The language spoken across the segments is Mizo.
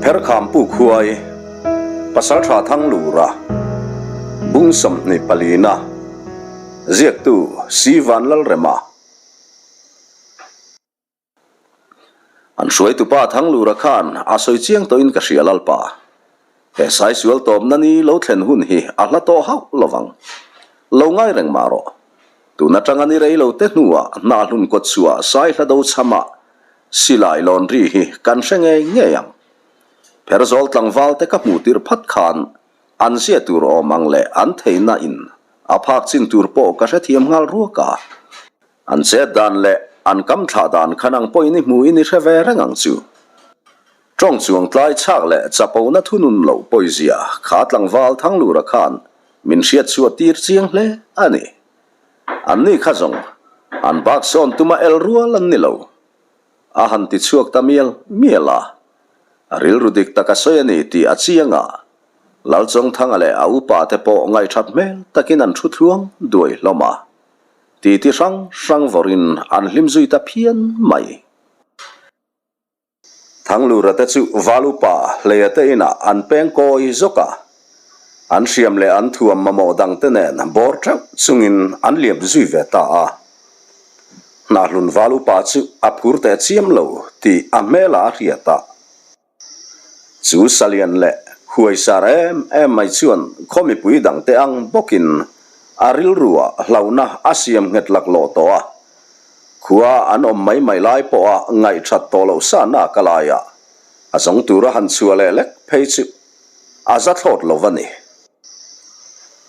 Pherkham Pu Khuai, Pasaltha Thanglura, Bung 24 na, Ziaktu Si Vanlalrema. An hruaitupa Thanglura khan a sawi chiang tawhin ka hria Lalpa. He saisual tawpna ni lo thlen hun hi a hla tawh hauh lovang. Lo ngai reng mah rawh. Tun atanga ni rei lo te hnuah hnahhlun kawt chhuah sai hla do chhamah silai lawn ri hi kan hre ngei ngei ang. Pherzawl tlangval te ka hmuh tirh phat khan an zia tur awm ang leh an theihna in a phak chin tur pawh ka hrethiam nghal ruak a. An chet dan leh an kam thlah dan khan ang pawhin i hmu in i hre ve reng ang chu. Tawng chuang tlai chhak leh chapona thunun loh pawizia kha tlangval Thanglura khan min hriat chhuah tir chiang hle a ni. An ni kha zawng, an bak sawn tuma el rual an ni lo. A han ti chhuak ta mial mial a. A rilru dik tak a sawi a ni tih a chiang a. Lalchawngthanga leh a upa te pawh ngaihthat hmel takin an thu thluang duai hlawm a. Titi hrang hrang vawrin an hlim zui ta phian mai. Thanglura te chu Valupa hleia te inah an peng kawi zawk a, an hriam leh an thuam mamawh dang te nen bawr teuh chungin an liam zui ve ta a. Hnahlun Valupa chu a phur teh chiam lo tih a hmelah a hriat a. Chu salian leh huaisar em em mai chuan khaw mipui dang te ang bawkin a rilruah hlauhna a siam nghet laklawh tawh a. Khua an awm mai mai lai pawha ngaihthat tawh loh sa nak a laia a zawng tura han chhuah leh lek phei chu a za thlawt lo va ni.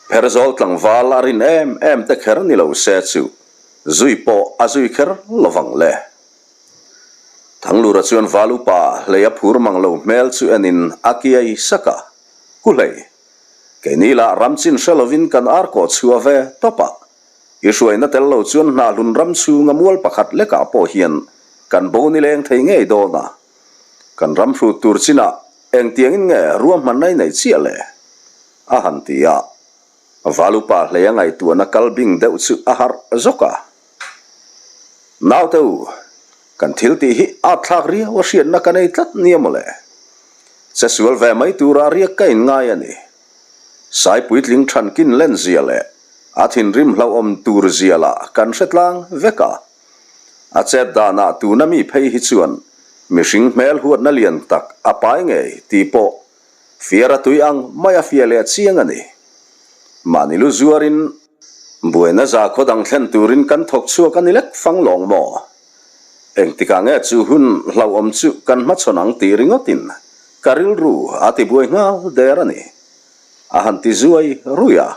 Pherzawl tlangval a rin em em te kher ni lo se chu zui pawh a zui kher lo vang le. Thanglura chuan val upa hlei a phur mang lo hmel chu enin a kiai sak a, Ku hlei, keini lah ram chin hre lovin kan ar kawh chhuah ve tawp a, I hruaina tel lo chuan hnahlun ram chhunga mual pakhat lekah pawh hian kan bo ni leng thei ngei dawn a. Kan ram hrut tur chinah engtiangin nge ruahmanna i neih chiah le? A han ti a. Valupa hlei a ngaihtuahna kal bing deuh chu a harh zawk a. Naute u, kan thil tih hi at thlak riau a hriatna ka nei tlat nia mawle. Che sual ve mai tura riak ka inngai a ni. Sai puitling thankin len zia leh a thinrim hlauhawm tur zia lah kan hre tlang vek a. A chet danah tuna mi phei hi chuan mihring hmel huatna lian tak a pai ngei tih pawh fiar a tui ang mai a fiah leh chiang a ni. Mahni lu zuarin buaina zakhaw dang thlen turin kan thawk chhuak a ni lek fang lawng maw? Engtikah nge chu hun hlauhawm chu kan hmachhawn ang tih ringawtin ka rilru a ti buai nghal der a ni. A han ti zuai rui a,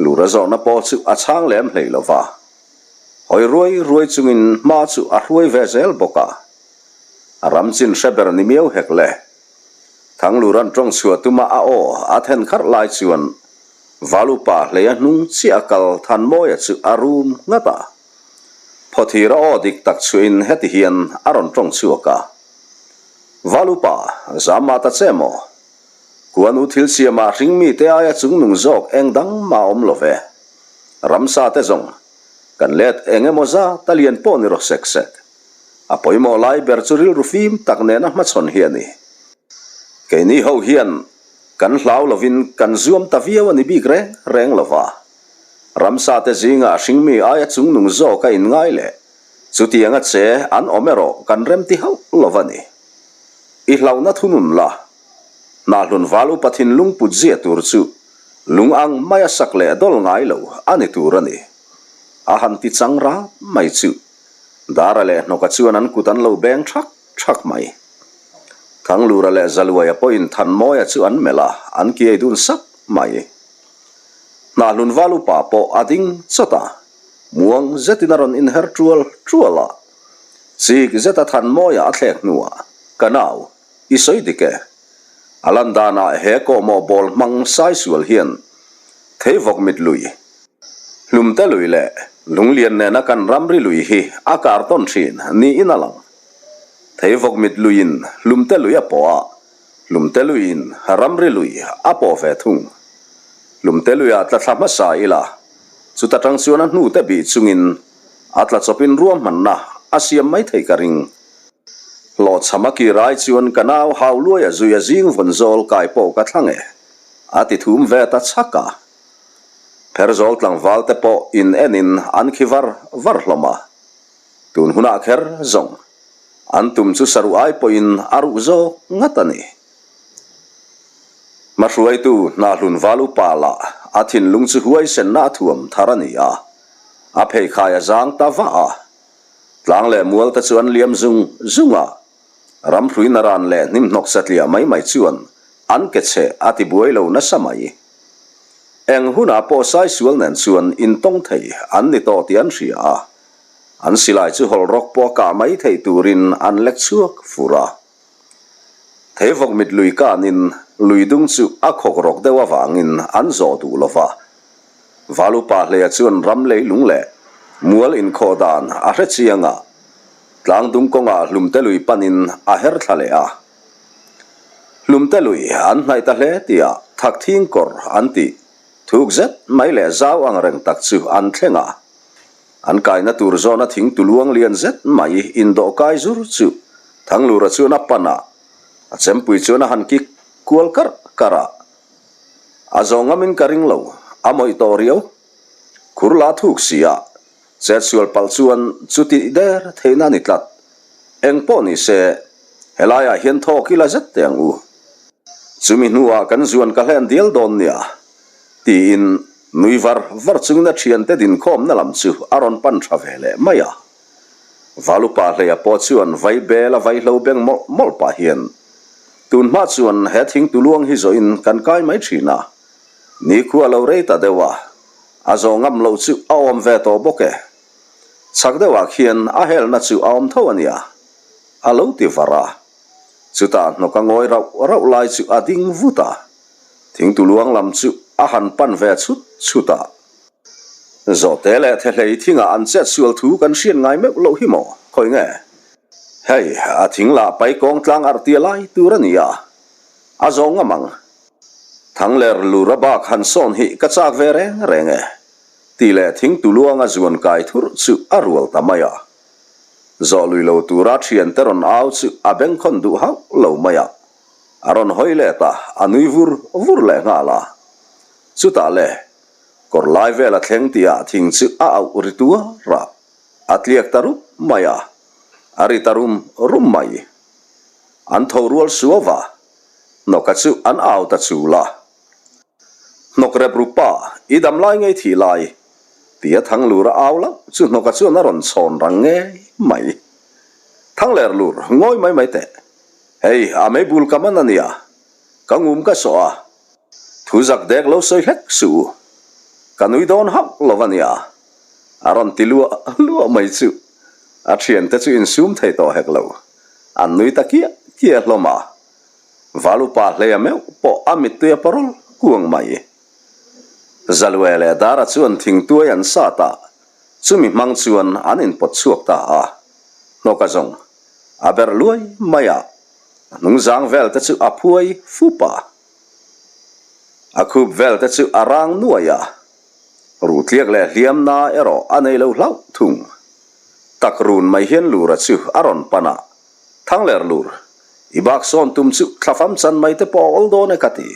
Lura zawhna pawh chu a chhang lem hlei lo va. Hawi ruai ruai chungin hma chu a hruai ve zel bawk a. A ram chin hre ber ni miau hek le. Thanglura'n tawng chhuah tuma a aw a then kharh lai chuan Valupa hleia hnung chiah a kal Thanmawia chu a rum nghat a. Phawthira aw dik tak chhuahin heti hian a rawn tawng chhuak a, Valupa, zam mah ta che maw? Kuanu thil siamah hring mite aia chungnung zawk eng dang mah awm lo ve. Ramsa te zawng, kan let eng emaw zat a lian pawh ni rawh sek sek. A pawimawh lai ber chu rilru fim tak nena hmachhawn hi a ni. Keini ho hian kan hlau lovin kan zuam ta viau a ni bik reng reng lo va. Ramsa te zingah hringmi aia chungnung zawk a inngai leh chutianga che an awm erawh kan remti hauh lo va ni. I hlauhna thunun la, Hnahlun val upa thinlung put zia tur chu lung ang maia sak leh dawl ngai lo a ni tur a ni. A han ti chang rap mai chu Dara leh Hnawka chuan an kut an lo beng thak thak mai. Thanglura leh Zaluaia pawhin Thanmawia chu an melh a, an kiai dun sak mai. Hnahlun val upa pawh a ding chawt a, muang zetin a rawn inher tual tual a. Chik zeta Thanmawia a thlek hnuah, Ka nau, i sawi dik e. A lan danah he kawhmawh bawl hmang saisual hian Theivawk mit lui, Hlumte lui leh Lunglian nena kan ramri lui hi a kar tawn thin niin a lang. Theivawk mit luiin Hlumte lui a pawh a, Hlumte luiin ramri lui a pawh ve thung. Hlumte luiah tla thla hmasa ila, chuta tang chuan a hnute bih chungin a tla chawpin ruahmanna a siam mai thei ka ring. Hlawhchham a kir ai chuan ka nau hau luai a zui a zing vawn zawl kai pawh ka thlang e, a ti thum ve ta chhak a. Pherzawl tlangval te pawh in en in an khi var var hlawm a. Tun hunah kher zawng an tum chu saruh ai pawhin a ruh zawk ngat a ni. Hmahruaitu Hnahlun Val upa lah a thinlung chu huaisenna a thuam thar a ni a, a pheikhai a zang ta vah a. Tlang leh mual te chu an liam zung zung a, ramhrui naran leh hnimhnawk satliah mai mai chuan an ke chhe a ti buai lo nasa mai. Eng hunah pawh Saisual nen chuan intawng thei an ni tawh tih an hria a, an silai chu hawlhrawk pawh a kah mai theih turin an lek chhuak fur a. Theivawk mit lui kanin lui dung chu a khawk rawk deuh avangin an zawh duh lo va. Valupa hleia chuan ram leilung leh mual inkhawh dan a hre chiang a, tlang dung kawngah hlumte lui panin a her thla leh a. Hlumte lui an hnaih ta hle tihah Thakthing kawr an tih thuk zet mai leh zau ang reng tak chu an thleng a. An kaina tur zawna thing tuluang lian zet mai indawh kai zur chu Thanglura chuan a pan a, a chempui chuan a han kik kual karh karh a. A zawng ngamin ka ring lo, a mawih tawh riau. Khur la thuk si a, chetsual palh chuan chuti der theihna a ni tlat. Eng pawh ni se, helaiah hian thawk ila zet teh ang u. Chumi hnuah kan zuan ka hlen dial dawn nia, tiin nui var var chungin a thiante dinkhawmna lam chu a rawn pan tha ve leh mai a. Valupa hleia pawh chuan vai bel a vaihlo beng mawlh mawlh pah hian, Tun hma chuan he thingtuluang hi zawhin kan kai mai thin a, nikhua lo rei ta deuh a, a zawh ngam loh chu a awm ve tawh bawk e. Chhak deuhah khian a helna chu a awm tho a nia, a lo ti var a. Chutah hnawk a ngawi rauh rauh lai chu a ding vut a. Thingtuluang lam chu a han pan ve chhut chhut a. Zawhte leh Thehlei thingah an chet sual thu kan hriat ngai meuh loh hi maw? Khawi nge? Hei, a thing lah pai kawng tlang arh tia lai tur a ni a, a zawng ngam ang. Thangler lura bak han sawn hi ka chak ve reng reng e, tih leh thingtuluanga zuan kai thurh chu a rual ta mai a. Zawh lui lo tura thiante rawn au chu a bengkhawn duh hauh lo mai a. A rawn hawi let a, a nui vur vur leh nghal a. Chutah le, kawr lai vel a thleng tihah thing chu a auh ri tuar a, a tliak ta rup mai a, a ri ta rum rum mai. An tho rual suau va, hnawka chu an au ta chul a. Hnawk rep ru pa, i dam lai ngei thih lai, tia Thanglur a au loh chu hnawka chuan a rawn chhawn rang ngei mai. Thangler lur, ngawi mai mai teh. Hei, a meibul ka man a nia. Ka ngum ka sawh a. Thu zak dek lo sawi hlek suh u. Ka nui dawn hauh lo a nia. A rawn ti luah luah mai chu. A thiante chu insum thei tawh hek lo. An nui ta kiah kiah hlawm a. Valupa hleia meuh pawh a mittui a parawl kuang mai. Zalue leh Dara chuan thingtuai an sat a, chumi hmang chuan an inpawt chhuak ta a. Hnawka zawng. A berh luai mai a, a hnungzang vel te chu a phuai fup a, a khup vel te chu a rang nuai a, ruhtliak leh hliamna erawh a nei lo hlauh thung. Tak run mai hian Lura chu a rawn pan a, Thangler Lur, i bak sawn tum chu thlafam chan mai te pawh a awl dawn e ka ti.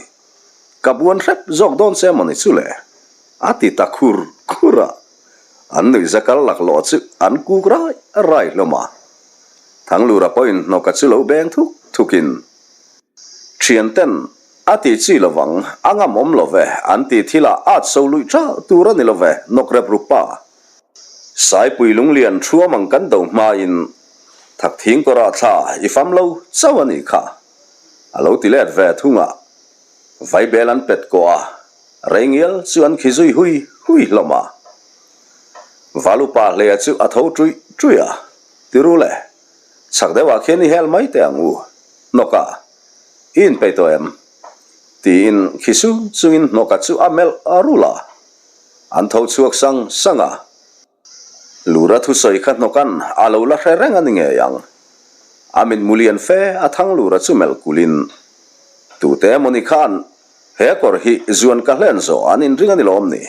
Ka buan hrep zawk dawn che mawni chu le? A ti ta khur khur a. An nuihza kal laklawh chu an kuk rai rai hlawm a. Thanglura pawhin hnawka chu lo beng thuk thukin, Thianten a ti chi lovang, a ngam awm lo ve, an ti thilah at so luih ṭalh tur a ni lo ve, nawk rep rup pa. Saipui lunglian thuam ang kan do hmain Thakthing kawrah thla i fam lo chauh a nih kha, a lo ti let ve thung a. Vaibel an pet kawh a, Reingial chu an khi zui hui hui hlawm a. Valupa hleia chu a tho ṭuih ṭuih a, Tiru le, chhak deuhah khian i hel mai teh ang u, hnawka, i inpeih tawh em? tiin khi sung chungin hnawka chu a melh a rul a. An tho chhuak sang sang a. Lura thusawi kha hnawkan a lo la hre reng a ni ngei ang. A mitmu lian fe a thang Lura chu melh kulhin, Tute emawni khan he kawr hi zuan ka hlen zawh an inring a ni lawm ni?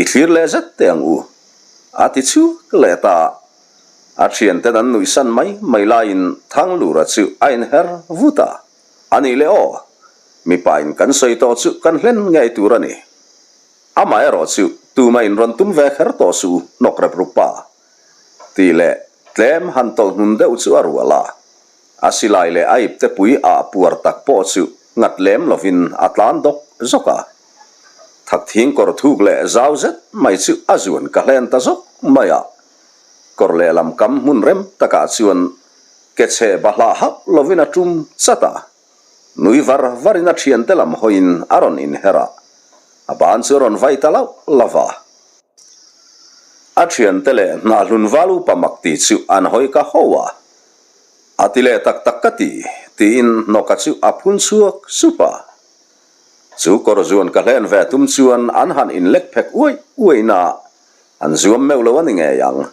I thlir leh zet teh ang u, a ti chhuak leh ta. A thianten an nuihsan mai mai laiin Thanglura chu a inher vut a, A nih leh aw, mipain kan sawi tawh chu kan hlen ngei tur a ni. Amaherawh chu tuma inrawn tum ve kher tawh suh u, hnawk rep rup pa. Tih leh tlem han tawlh hnun deuh chu a rual a. A silai leh a ipte pui ah puar tak pawh chu nghat lem lovin a tlan dawk zawk a. Thakthing kawr thuk leh zau zet mai chu a zuan ka hlen ta zawk mai a. Kawr lehlam kam hmun rem takah chuan ke chhe bahlah hauh lovin a tum chat a. Nui var varin a thiante lam hawiin a rawn inher a. A ban chu a rawn vai ta lauh lauh a. A thiante leh hnahhlun val upa mak ti chu an hawi ka ho a, a ti leh tak tak ka ti, tiin hnawka chu a phun chhuak sup a. Chu kawr zuan ka hlen ve tum chuan an han inlek phek uaih uaih na an zuam meuh lo a ni ngei ang.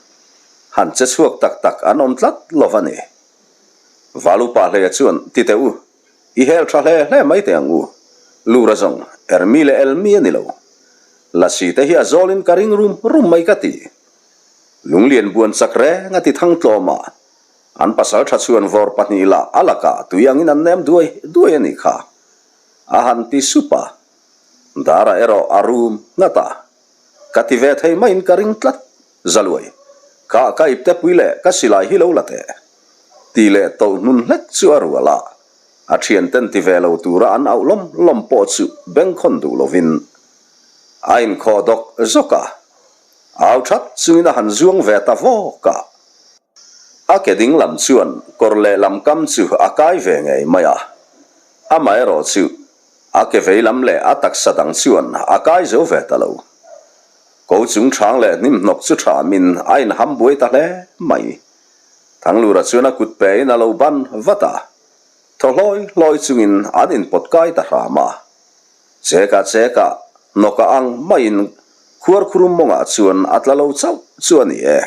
Han che chhuak tak tak an awm tlat lo va ni. Val upa hleia chuan ti teh u. I hel tha hle hle mai teh ang u. Lura zawng, Ermi leh Elmi a ni lo. Lasi te hi a zawlin ka ring rum rum mai ka ti. Lunglian buan chak reng a ti thang tlawm a. An pasal tha chhuan vawr pahnih lah a lakah tui angin an nem duai duai a nih kha. A han ti sup a. Dara erawh a rum nghat a. Ka ti ve thei maiin ka ring tlat. Zaluai, Ka ka ipte pui leh ka silai hi lo la teh. Ti leh tawlh hnun hlek chu a rual a, a thianten ti ve lo tura an auh lawm lawm pawh chu bengkhawn duh lovin a inkhawh dawk zawk a, au that chungin a han zuang ve ta vawk a. A ke ding lam chuan kawr leh lam kam chu a kai ve ngei mai a, amaherawhchu a ke vei lam leh a taksa dang chuan a kai zo ve ta lo. Ko chung chang leh hnim hnawk chu thamin a inham buai ta hle mai. Thanglura chuan a kut pein a lo ban vat a, thaw hlawi hlawi chungin an inpawt kai ta hram a. Chekah chekah hnawkah ang maiin khuarkhurum mawngah chuan a tla lo chauh chu a ni e.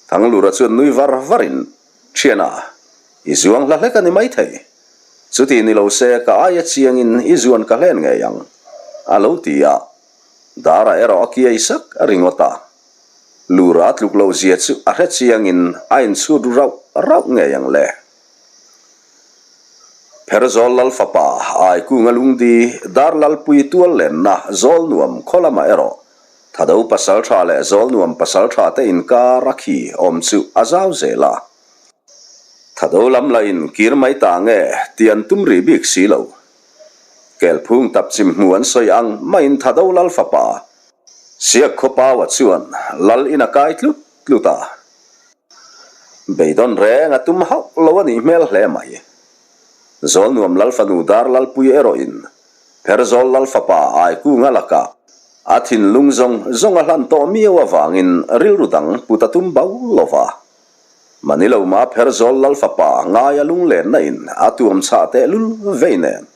Thanglura chuan nui var varin, Thiana, i zuang hla hlek a ni maithei. Chuti ni lo se ka aia chiangin i zuan ka hlen ngei ang, a lo ti a. Dara erawh a kiai sak a ringawt a, Lura tluk loh zia chu a hre chiangin a inchhut rauh rauh ngei ang le. Pherzawl Lal fapa Aikunga lungdi Dar Lalpui tual lenna Zawlnuam khaw lamah erawh Thado Pasaltha leh Zawlnuam Pasaltha te inkar a khi awm chu a zau zel a. Thado lam lahin kir mai ta nge tih an tum rih bik si lo. Kelphung tap chim hmu an sawi ang maiin Thado Lal fapa Siak Khawpaua chuan Lal in a kai tlut tlut a. Beidawn reng a tum hauh lo a nih hmel hle mai. Zawlnuam Lal fanu Dar Lalpui erawhin Pherzawl Lal fapa Aikunga lakah a thinlung zawng zawng a hlan tawh miau avangin rilru dang put a tum bau lo va. Manilo ma Pherzawl Lal fapa ngaia lunglenna in a tuam chhah teh lul vei nen.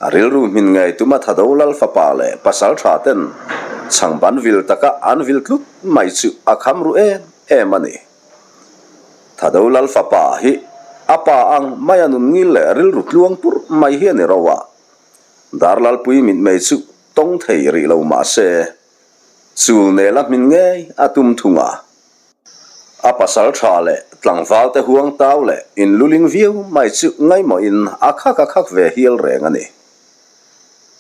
A rilru hmin ngei tuma Thado Lal fapa leh pasal tha ten chhangban vil taka an vil tlut mai chu a kham ru em em a ni. Thado Lal fapa hi a pa ang maia nun ngil leh rilru tluang pur mai hi a ni ro a. Darlalpui mitmei chu tawng thei rih lo mah se, chul nel a hmin ngei a tum thung a. A pasal tha leh tlangval te huang tau leh inluling viau mai chu ngaimawhin a khak a khak ve hial reng a ni.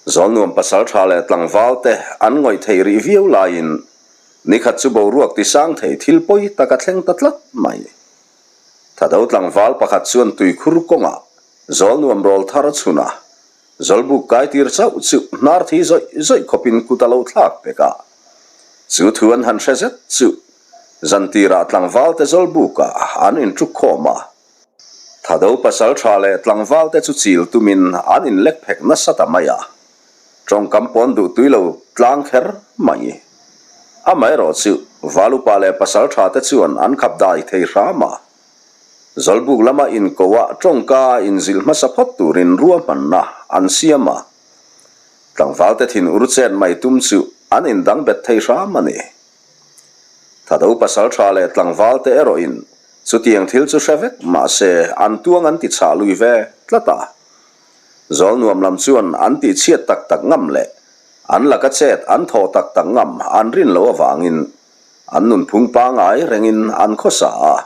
Zawlnuam pasal tha leh tlangval te an ngawih theih rih viau laiin nikhat chu boruak tisang thei thil pawi tak a thleng ta tlat mai. Thado tlangval pakhat chuan tuikhur kawngah Zawlnuam rawl thar a chhun a, Zawlbuk kai tir chauh chu hnar thi zawih zawih khawpin kut a lo thlak pek a. Chu thu an han hre zet chu zantirah tlangvalte Zawlbukah an intruk khawm a. Thado pasal tha leh tlangvalte chu chil tumin an inlek phek nasa ta mai a. Tawngkam pawn duh tui lo tlang kher mai. Amaherawh chu Valupa leh pasal tha te chuan an khap dai thei hram a. Zawlbuk lama inkoah tawngka inzilh hmasa phawt turin ruahmanna an siam a, tlangvalte thin ur chet mai tum chu an indang bet thei hram a ni. Thado pasal tha leh tlangvalte erawhin chutiang thil chu hre vek mahse an tuang an ti chhah lui ve tlat a. Zawlnuam lam chuan an tihchhiat tak tak ngam leh an laka chet an thawh tak tak ngam an rin loh avangin. An nunphung pangai rengin an khawsa a.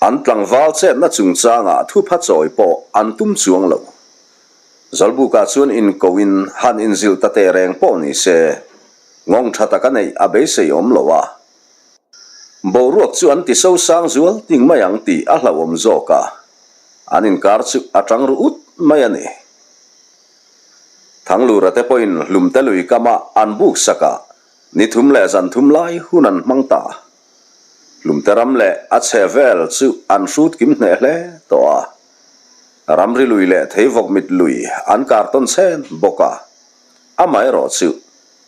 An tlangval chetna chungchangah thupha chawi pawh an tum chuang lo. Zawlbukah chuan inkoin han inzilh ta teh reng pawh ni se, ngawng tha taka neih a beisei awm lo a. Boruak chu an ti sosang zual ting mai ang tih a hlauhawm zawk a, an inkar chu a tang ru ut mai a ni. Thanglura te pawhin hlumte lui kama an buk sakah ni thum leh zan thum lai hun an hmang ta. Hlumte ram leh a chhe vel chu an hrut kim hneh hle tawh a. Ramri lui leh theivawk mit lui an kar tawn chhen bawk a. Amaherawh chu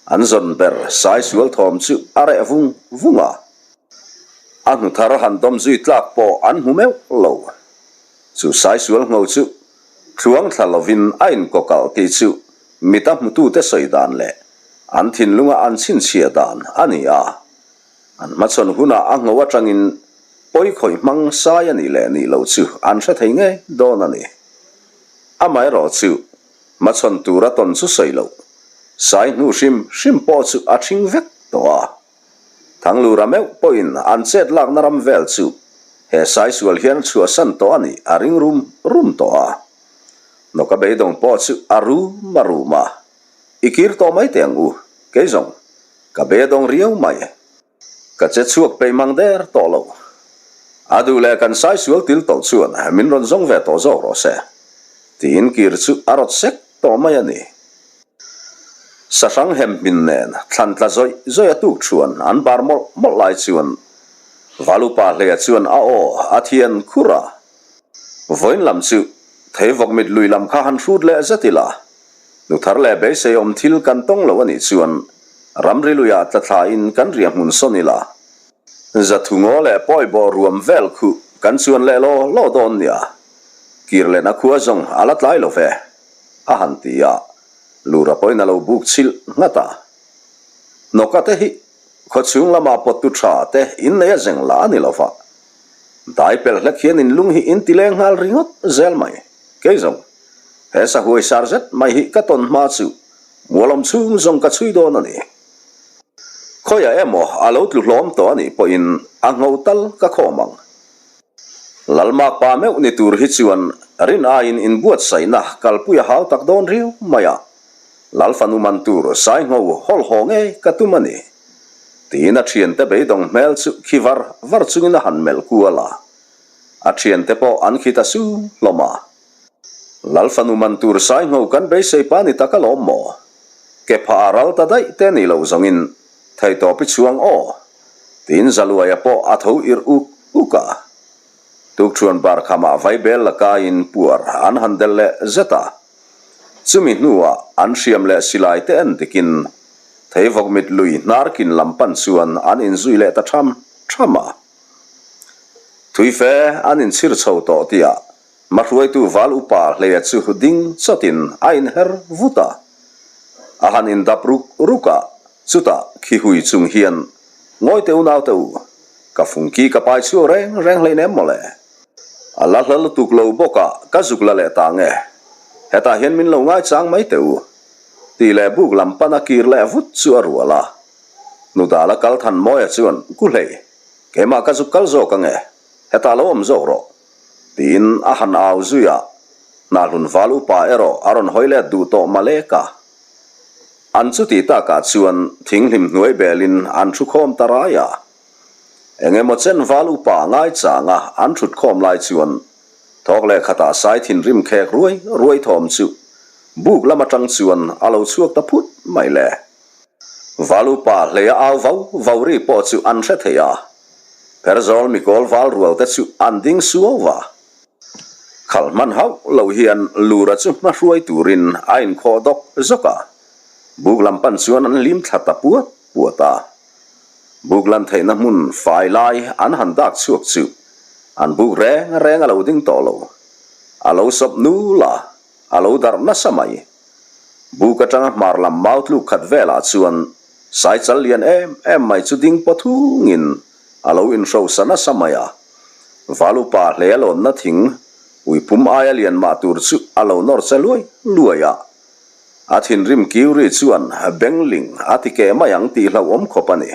an zawn ber sai sual thawm chu a reh vung vung a. A hnu thar han dawm zui tlak pawh an hmu meuh lo. Chu sai sual ngho chu Thluang thla lovin a inkawkalh tih chu mita hmutute sawi dan leh an thinlunga an chhinchhiah dan a ni a. An hmachhawn hunah a ngho atangin pawi khawih hmang sai a nih leh nih loh chu an hre thei ngei dawn a ni. Amaherawh chu hmachhawn tura tawn chu sawi loh, sai hnu hrim hrim pawh chu a ṭhing vek tawh a. Thanglura meuh pawhin an chet lakna ram vel chu he saisual hian chhuahsan tawh a nih a ring rum rum tawh a. Nawka beidawng pawh chu a rum a rum a, I kir tawh mai teh ang u, kei zawng ka beidawng riau mai. Ka che chhuak peih mang der tawh lo. A duh leh kan saisual til tawh chuan min rawn zawng ve tawh zawk rawh se, tiin kir chu a rawt sek tawh mai a ni. Sahrang hem hmin nen thlan tla zawih zawih a tuk chuan an bar mawlh mawlh lai chuan Valupa hleia chuan a aw a thian khur a. Vawiin lam chu Theivawk mit lui lam kha han hrut leh zet ila, nu thar leh beisei awm thil kan tawng lo a nih chuan ramri luiah tla thlain kan riah hmun sawn ila, zathu ngaw leh pawibawh ruam vel khuh kan chuan leh law law dawn nia, kir lehna khua zawng a la tlai lo ve. A han ti a, Lura pawhin a lo buk chhilh nghat a. Hnawka te hi khawchhung lama pawttu tha te innei a zeng la a ni lo va. Dai pel hlek hian inlung hi in ti leng nghal ringawt zel mai. Kei zawng, he sahuai sar zet mai hi ka tawn hma chu mualawm chhung zawng ka chhui dawn a ni. Khawiah emaw a lo tlu hlawm tawh a nih pawhin a ngho tal ka khawm ang. Lalmak pa meuh ni tur hi chuan rin aiin inbuatsaihna kalpui a hau tak dawn riau mai a, Lal fanu man tur Saingho hawl haw ngei ka tum a ni. Tiin a thiante beidawng hmel chu khi var var chungin a han melh kual a, a thiante pawh an khi ta su hlawm a. Lal fanu man tur Saingho kan beisei pa ni tak alawm maw? Ke phah a ral ta daih te ni lo zawngin theihtawp i chhuang aw. Tiin Zaluaia pawh a tho irh uk uk a. Tukṭhuan bar khamah vaibel la kaiin puar an han delh leh zet a. Chumi hnuah an hriam leh silai te en dikin Theivawk mit lui hnar kin lam pan chuan an inzui leh ta ṭham ṭham a. Thui fe an inchhir chho tawh tihah Hmahruaitu val upa hleia chu ding chawtin a inher vut a. A han indap ruk ruk a, chutah khi hui chung hian, Ngawi teh u naute u, ka fungki ka pai chhuak reng reng hleinem mawle. A la hla lutuk lo bawk a, ka zuk la leh ta nge. Hetah hian min lo ngaichang mai teh u. Tih leh buk lam pan a kir leh vut chu a rual a. Nudala kal than mawia chuan, Kuhlei, keimah ka zuk kal zawk ange, hetah lo awm zawk rawh. Tiin a han au zui a, Hnahlun val upa erawh a rawn hawi let duh tawh malek a. An chuti takah chuan thinghlim hnuai belin an thu khawm ta rai a. Eng emaw chen val upa ngaichanga an thut khawm lai chuan thawk leh khatah sai thinrim khek ruai ruai thawm chu buk lam atang chuan a lo chhuak ta phut mai le. Val upa hleia au vau vau ri pawh chu an hre thei a. Pherzawl mikawl val rual te chu an ding suau va. Khal hman hauh lo hian Lura chu hma hruai turin a inkhawh dawk zawk a. Buk lam pan chuan an lim thla ta puat puat a. Buk lan theihna hmun fai lai an han dak chhuak chu an buk reng reng a lo ding tawh lo. A lo sawp nul a, a lo darh nasa mai. Buk atanga hmar lam mau tluk khat velah chuan Saichal lian em em mai chu ding paw thungin a lo inhrosa nasa mai a. Valupa hle a lawnna thing uipum aia lian mah tur chu a lo nawr che luai luai a. A thinrim kiu ri chuan bengling a ti keh mai ang tih hlauhawm khawp a ni.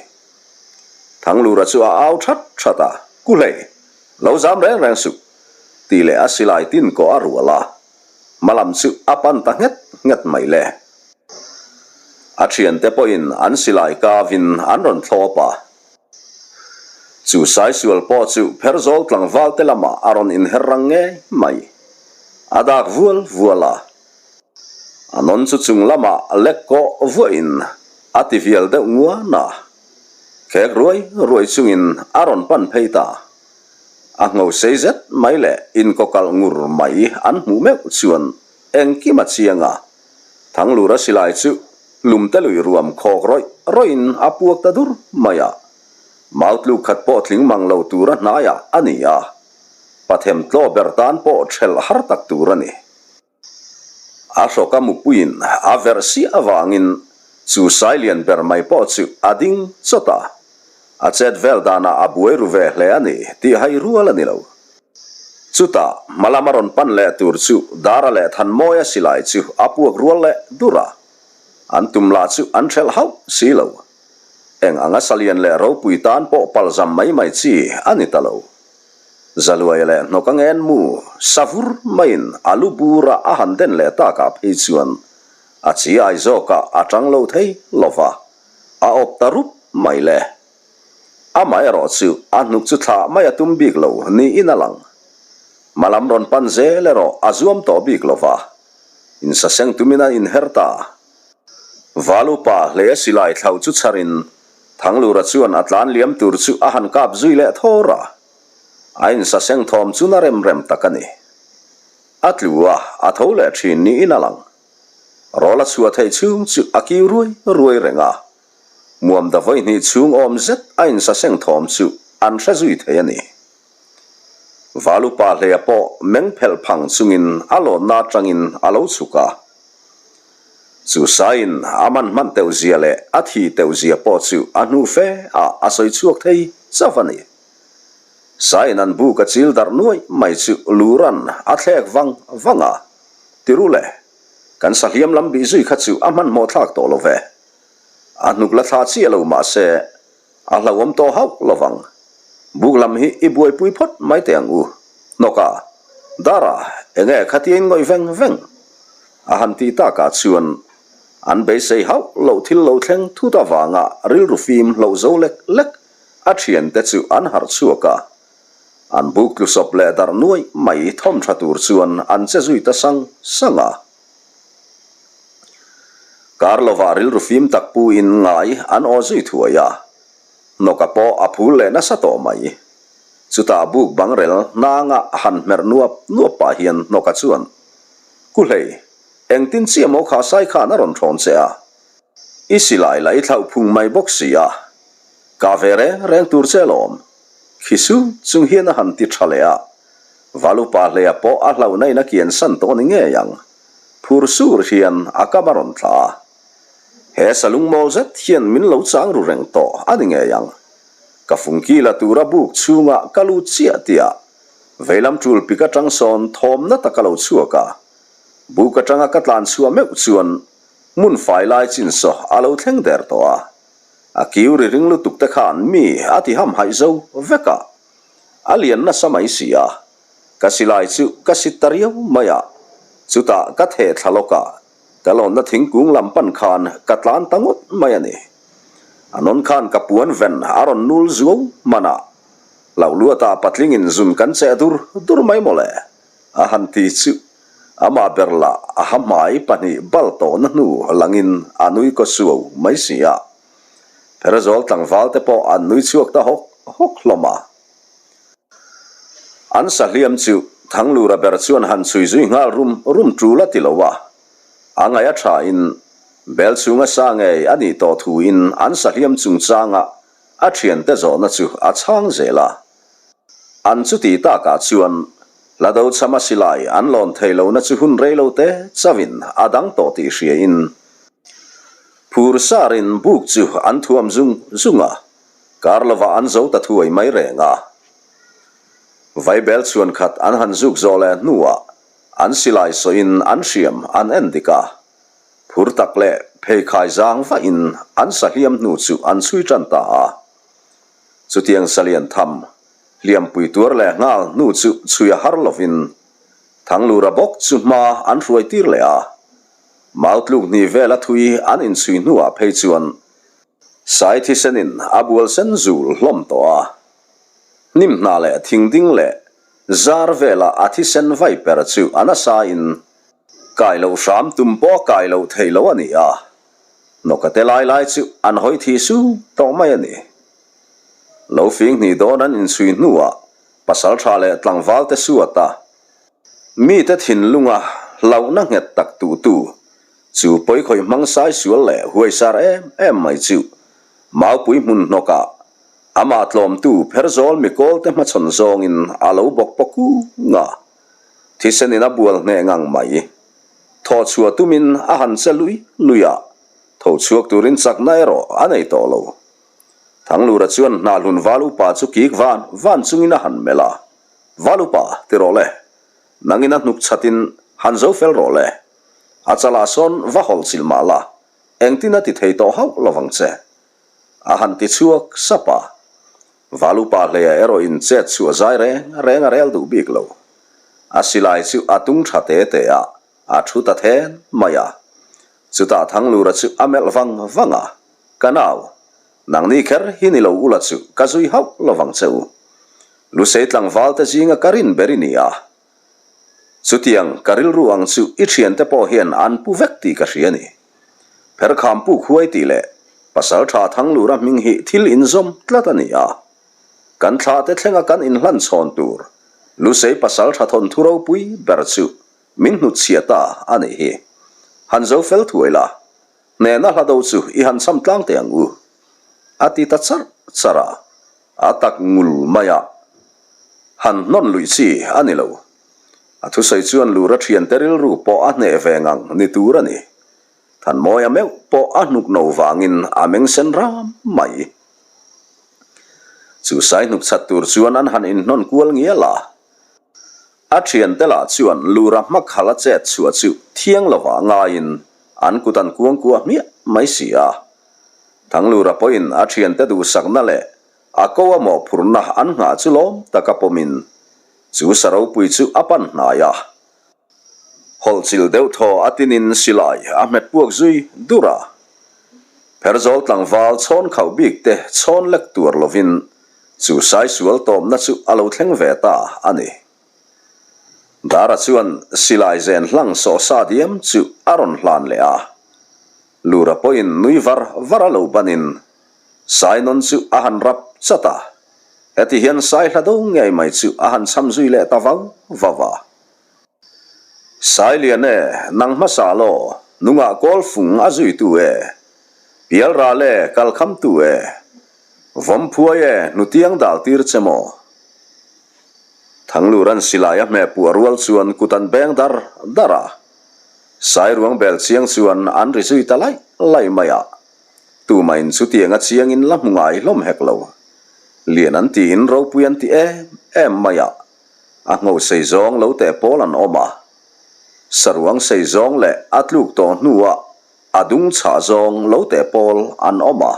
Thanglura chu a au that that a, Kuhlei, lo zam reng reng suh, tih leh a silai tin kawh a rual a, hma lam chu a pan ta nghet nghet mai le. A thiante pawhin an silai kavin an rawn thlawp a. Chu saisual pawh chu Pherzawl tlangval te lamah a rawn inher rang ngei mai. A dak vual vual a. A nawn chu chung lamah lek kawh vuahin a ti vial deuh nguan a. Khek ruai ruai chungin a rawn pan phei ta. A ngho sei zet mai leh inkawkalh ngur mai an hmuh meuh chuan engkim a chiang a. Thanglura silai chu lumte lui ruam khawk rawih rawih in a puak ta dur mai a. Mau tluk khat pawh tling mang lo tura hnaiah a ni a. Pathem tlaw ber tan pawh thelh har tak tur a ni. A hrawka mupuiin a verh siah avangin chu sailian ber mai pawh chu a ding chawt a. A chet vel danah a buai ru ve hle a ni tih hai rual a ni lo. Chutah hma lama rawn pan leh tur chu Dara leh Thanmawia silai chu a puak rual leh dur a. An tum lah chu an hrelh hauh si lo. Eng anga salian leh ropui tan pawh palzam mai mai chi a ni ta lo. Zaluaia leh hnawk a ngen mu savur maiin a lu bura a han den leh takah phei chuan a chi ai zawkah a tang lo thei lo va, a awp ta rup mai le. Amaherawh chu a hnuk chu thlah mai a tum bik lo niin a lang. Hmalam rawn pan zel erawh a zuam tawh bik lo va, insaseng tumin a inher ta. Valupa hle silai thlauh chu chharin Thanglura chuan a tlan liam tur chu a han kap zui leh thawr a, a insaseng thawm chu na rem rem tak a ni. A tlu a, a tho leh thin niin a lang. Rawl a chhuah theih chhung chu a kiu ruai ruai reng a, muamda vawihnih chhung awm zet a insaseng thawm chu an hre zui thei a ni. Valupa hleia pawh meng phelh phang chungin a lawnna atangin a lo chhuk a. Chu saiin a man hman teuh zia leh a thi teuh zia pawh chu a hnu fe ah a sawi chhuak thei chauh a ni. Saiin an buk a chil darh nuai mai chu Luran a thlek vang vang a, Tiru le, kan sahliam lam bih zui kha chu a hmanhmawh thlak tawh lo ve. A hnuk la thla chiah lo mahse A hlauhawm tawh hauh lovang. Buk lam hi i buaipui phawt mai teh ang u. Hnawka, Dara, enge khatia in ngawih veng veng? A han tih takah chuan an beisei hauh loh thil lo thleng thut avanga rilru fim hloh zo lek lek a thiante chu an harh chhuak a. An buk tlusawp leh darh nuaih mai thawm tha tur chuan an che zui ta sang sang a. Kar lovah rilru fim tak pu in ngai an aw zui thuai a, hnawka pawh a phul leh nasa tawh mai. Chutah buk bangrel hnanga han hmerh nuap nuap pah hian hnawka chuan, Kuhlei, engtin chiah maw kha sai khan a rawn thawn che a? I silai la i thlauh phung mai bawk si a, kah ve reng reng tur che alawm. Khi su chung hian a han ti tha leh a, Valupa hleia pawh a hlauhna in a kian san tawh ni ngei ang. Phur sur hian a kam a rawn tla a. He salung mawl zet hian min lo chang ru reng tawh a ni ngei ang. Ka fungki la tura buk chhunga ka lut chiah tih ah veilam tul pik atang sawn thawmna tak a lo chhuak a. Buk atanga ka tlan chhuah meuh chuan hmun fai lai chin saw a lo thleng der tawh a. A kiu ri ring lutuk te khan mi a ti hamhaih zo vek a. A lian nasa mai si a. Ka silai chu ka sit ta riau mai a, chutah ka theh thla lawk a, ka lawnna thingkung lam pan khan ka tlan ta ngawt mai a ni. A nawn khan ka puan ven a rawn nul zuau hman a, hlauh luatah patlingin zun kan cheh dur dur mai mawle, a han ti chu amah ber lah a ha hmai pahnih bal tawhna hnu langin a nui kaw suau mai si a. Pherazawl tlangval te pawh an nui chhuak ta hawk hawk hlawm a. An sahliam chu Thanglura ber chuan han chhui zui nghal rum rum tul a ti lo a, a ngaih a tha in bel chhunga sa ngei a nih tawh thu in an sahliam chungchanga a thiante zawhna chu a chhang zel a. An chuti takah chuan Hlado chhama silai an lawn thei lohna chu hun rei lo te chauhin a dang tawh tih hria in phur sarin buk chu an thuam zung zung a. Kar lovah an zo ta thuai mai reng a. Vaibel chhuan khat an han zuk zawh leh hnuah an silai sawiin an hriam an en dik a. Phur tak leh pheikhai zang vahin an sahliam hnu chu an chhui tan ta a. Chutiang salian tham, hliampui tuar leh nghal hnu chu chhui a har lovin Thanglura bawk chu hma an hruai tir leh a. Mau tluk hnih vela thui an inchhui hnuah phei chuan Sai thisenin a bual sen zul hlawm tawh a. Hnim hna leh thing ding leh zar vela a thisen vai per chu a nasa in kai loh hram tum pawh a kai loh theih loh a ni a. Hnawka te lai lai chu an hawi thi su tawh mai a ni. Lo fing hnih dawn an inchhui hnuah pasal tha leh tlangval te suat a, mite thinlunga hlauhna nghet tak tuhtu chu pawikhawih hmang sai sual leh huaisar em em mai chu Maupui hmun hnawkah amah tlawmtu Pherzawl mikawlte hmachhawn zawngin a lo bawk pawk kung a, thisen in a bual hneh ngang mai. Thaw chhuah tumin a han che lui lui a, tho chhuak turin chakna erawh a nei tawh lo. Thanglura chuan Hnahlun Val upa chu kik van van chungin a han melh a, Val upa, ti rawh le. Nangin a hnuk chhatin han zo fel rawh le. A chalah sawn va hawlh chilh mah la, engtin a ti thei tawh hauh lovang che. A han ti chhuak sap a. Val upa hleia erawh in chet chhuah zai reng reng a rel duh bik lo. A silai chu a tung tha te te a, a thu ta then mai a. Chutah Thanglura chu a melh vang vang a, Ka nau, nangni kher hi ni lo ula chu ka zui hauh lovang che u. Lusei tlangval te zinga ka rin ber i ni a. Chutiang ka rilru ang chu i thiante pawh hian an pu vek tih ka hria ni. Pherkham puk huai tih leh Pasal tha Thanglura hming hi thil inzawm tlat a ni a. Kan thla te thlenga kan inhlan chhawn tur Lusei pasal tha thawnthu ropui ber chu min hnutchhiah ta a nih hi. Han zo fel thuai la, hnehna hla do chu i han cham tlang teh ang u. A ti ta charh charh a, a tak ngul mai a. Han hnawn luih chi a ni lo. A thusawi chuan Lura thiante rilru pawh a hneh ve ngang ni tur a ni. Thanmawia meuh pawh a hnuk no vangin a meng sen ram mai. Chu sai hnuk chhat tur chuan an han inhnawn kual ngial a. A thiante lah chuan Lura hmakhal a chet chhuah chu thiang lovah ngaiin an kut an kuang kuah hmiah mai si a. Thanglura pawhin a thiante duhsakna leh a ko a mawhphurhna an nghah chu lawm taka pawmin chu sa ropui chu a pan hnai a. Hawlhchilh deuh thaw a tinin silai a hmet puak zui dur a. Pherzawl tlangval chhawn khauh bik te chhawn lek tuar lovin chu sai sual tawpna chu a lo thleng ve ta a ni. Dara chuan silai zen hlang sawh sa diam chu a rawn hlan leh a. Lura pawhin nui var var a lo banin sai nawn chu a han rap chat a. Heti hian sai hla do ngei mai chu a han cham zui leh ta vau vau a. Sailian e, nang hmasa law, nungah kawl fung a zuitu e. Pial ral e, kal khamtu e. Vawm phuai e, hnutiang dal tir che maw? Thangluran silai a hmeh puah rual chuan kut an beng dar dar a. Sairuang bel chiang chuan an ri zui ta laih laih mai a. Tumahin chutiang a chiangin la hmu ngai hlawm hek lo. Lian an tiin ropui an ti em em mai a. A ngho sei zawng lo teh pawl an awm a, saruang sei zawng leh a tluk tawh hnuah a dung chhah zawng lo teh pawl an awm a.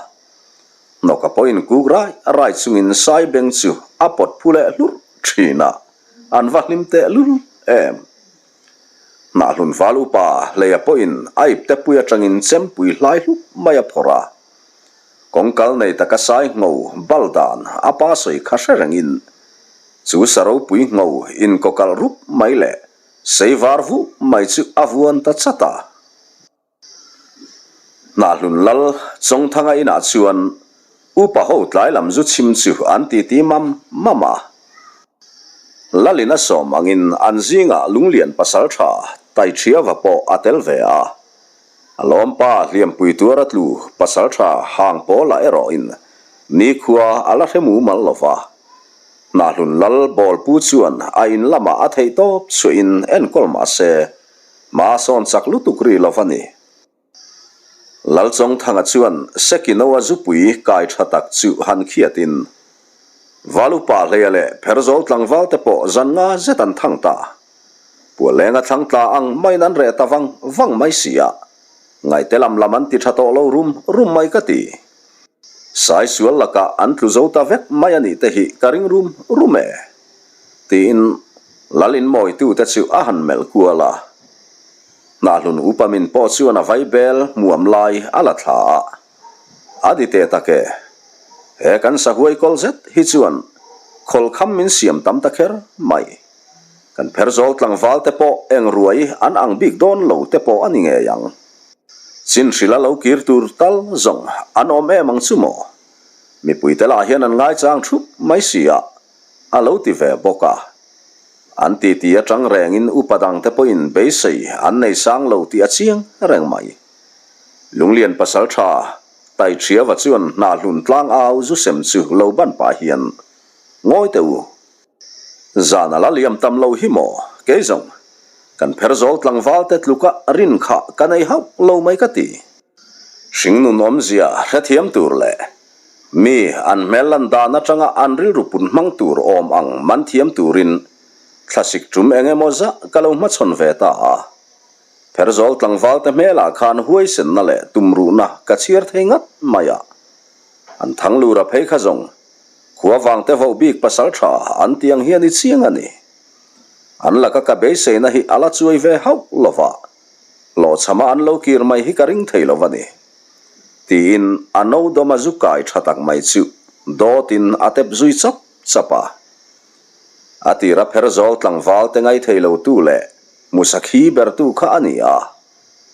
Hnawka pawhin kuk rai rai chungin sai beng chu a pawt phu leh hlurh thin a, an va hlim teh lul em. Hnahhlun val upa Hleia pawhin a ipte pui atangin chempui hlai hlup mai a phawrh a. Kawngkal nei taka sai ngho bal dan a pa sawi kha hre rengin Chu sa ropui ngho inkawkalh rup mai leh sei var vuh mai chu a vuan ta chat a. Hnahlun lal Chawngthanga inah chuan upa ho tlai lam zu chhim chu an titi mam mam a. Lalin a sawm angin an zingah Lunglian pasal tha Taiṭhiava pawh a tel ve a. A lawmpa hliampui tuar a tlu pasal tha hang pawlah erawhin nikhua a la hre mumal lo va. Hnahlun lal bawlpu chuan a in lamah a theih tawp chhuahin enkawl mah se, hma sawn chak lutuk ri lo va ni. Lalchawngthanga chuan Sekinoa zupui kai tha tak chu han khiatin Valupa hleia leh Pherzawl tlangval te pawh zan nga zet an thang ta. Pualenga thlang tla ang maiin an reh ta vang vang mai si a, ngaihte lam lam an ti tha tawh lo rum rum mai ka ti. Saisual lakah an tlu zo ta vek mai a nih te hi ka ring rum rum e, tiin Lal inmawitute chu a han melh kual a. Hnahlun upa min pawh chuan a vaibel hmuam lai a la thla a. A ni teh tak e, he kan sahuai kawl zet hi chuan khawlkham min siam tam ta kher mai. Kan pherzawl tlangval te pawh eng ruai an ang bik dawn lo te pawh a ni ngei ang. Chin hrila lo kir tur tal zawng an awm em ang chu maw? Mipuite lah hian an ngaichang thup mai si a, a lo ti ve bawk a. An titi atang rengin upa dangte pawhin beisei an nei sang lo tih a chiang reng mai. Lunglian pasal tha Taiṭhiava chuan hnahhlun tlang au zu sem chu lo ban pah hian, Ngawi teh u, zan a la liam tam lo hi maw? Kei zawng, kan pherzawl tlangval te tluka rin kha ka nei hauh lo mai ka ti. Hringnun awmzia hrethiam tur leh mi an hmel lan dan atanga an rilru put hmang tur awm ang man thiam turin thlasik tum eng emaw zah ka lo hmachhawn ve ta a. Pherzawl tlangvalte hmelah khan huaisenna leh tumruhna ka chhiar thei ngat mai a. An thanglura phei kha zawng khua vangte voh bik pasal tha an ti ang hian i chiang a ni. An laka ka beiseina hi a la chuai ve hauh lo va, hlawhchhama an lo kir mai hi ka ring thei lo a ni. Tiin a no dawma zu kai tha tak mai chu dawtin a tep zui chap chap a. A tira Pherzawl tlangvalte ngaithei lotu leh Musakhi bertu kha a ni a,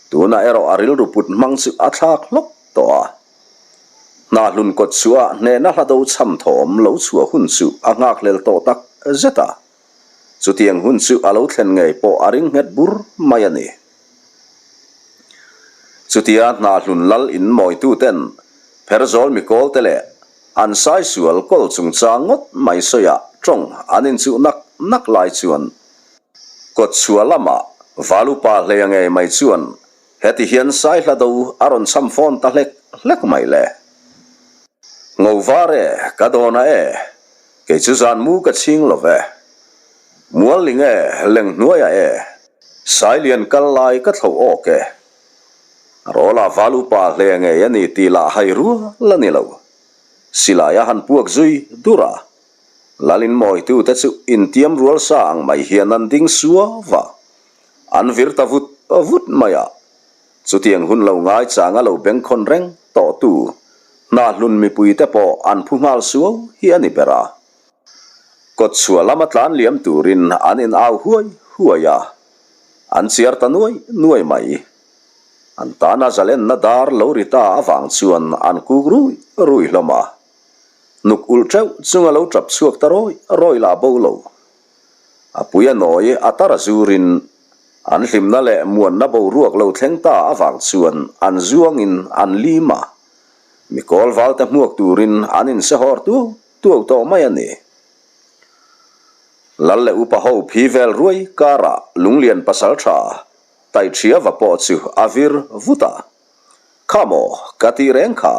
tunah erawh a rilru put hmang chu a thlak hlawk tawh a. Hnahlun kawt chhuah hnehna hla do chham thawm lo chhuah hun chu a nghakhlel tawh tak zet a, chutiang hun chu a lo thlen ngei pawh a ring nghet bur mai a ni. Chutia hnahlun lal in mawituten Pherzawl mikawlte leh an saisual kawl chungchang ngawt mai sawiah tawng an inchuh nak nak lai chuan Kawtchhuah lamah Valupa hleia ngei mai chuan heti hian Saihla do a rawn cham fawn ta hlek hlek mai le. Ngo var e, ka dawn a e, kei chu zan mu ka chhing lo ve. Mualling e, leng hnuaiah e, Sailian kal lai ka thlo awk e. Rawla Valupa hleia ngei a ni tih lah hai rual a ni lo. Silai a han puak zui dur a. Lalin mawitute chu intiam rual sa ang mai hian an ding suau va, an vir ta vut vut mai a. Chutiang hun lo ngaichanga lo bengkhawn reng tawhtu hnahlun mipuite pawh an phu nghal suau hi a ni ber a. Kawtchhuah lama tlan liam turin an in au huai huai a, an chiar ta nuai nuai mai. An tana zalenna dar lo ri ta avang chuan an kuk rui rui hlawm a. Nuk ulh teuh chunga lo tap chhuak ta rawi rawi lah bo lo. A pui a nawi a tar a zurin an hlimna leh muanna boruak lo thleng ta avang chuan an zuangin an lim a, mi kawl valte hmuak turin an insehawr tuau tuau tawh mai a ni. Lal leh upa ho phi vel ruai karah Lunglian pasal tha Taihriava pawh chu a vir vut a, Kha maw ka tih reng kha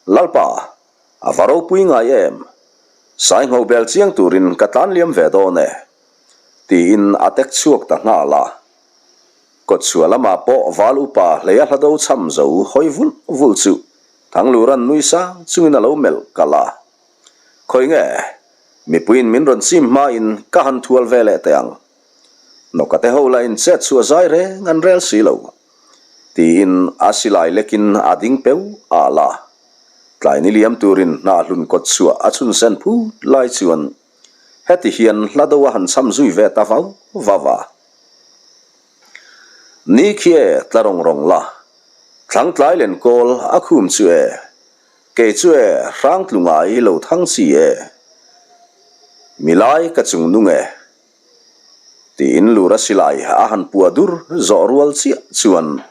Lalpa, a va ropui ngai em? Saingho bel chiang turin ka tlan liam ve dawn e, tiin a tek chhuak ta nghal a. Kawtchhuah lamah pawh val upa hleia hla do chham zo hawi vulh vulh chu Thanglura'n nui sang chungin a lo melh kalh a. Khawi nge, mipuiin min rawn chim hmain ka han thual ve leh teh ang. Nawka te ho lahin chet chhuah zai reng an rel si lo. Tiin a silai lekin a ding peu al a. Tlai ni liam turin hnahhlun kawt chhuah a chhun sen phut lai chuan heti hian hla do a han cham zui ve ta vau vau a. Ni khi e tla rawng rawng la, thlang tlai len kawl a khum chu e, kei chu e hrang tlu ngai lo thang chi e, milai ka chung nung e. Tiin Lura silai a han puah dur zawh rual chiah chuan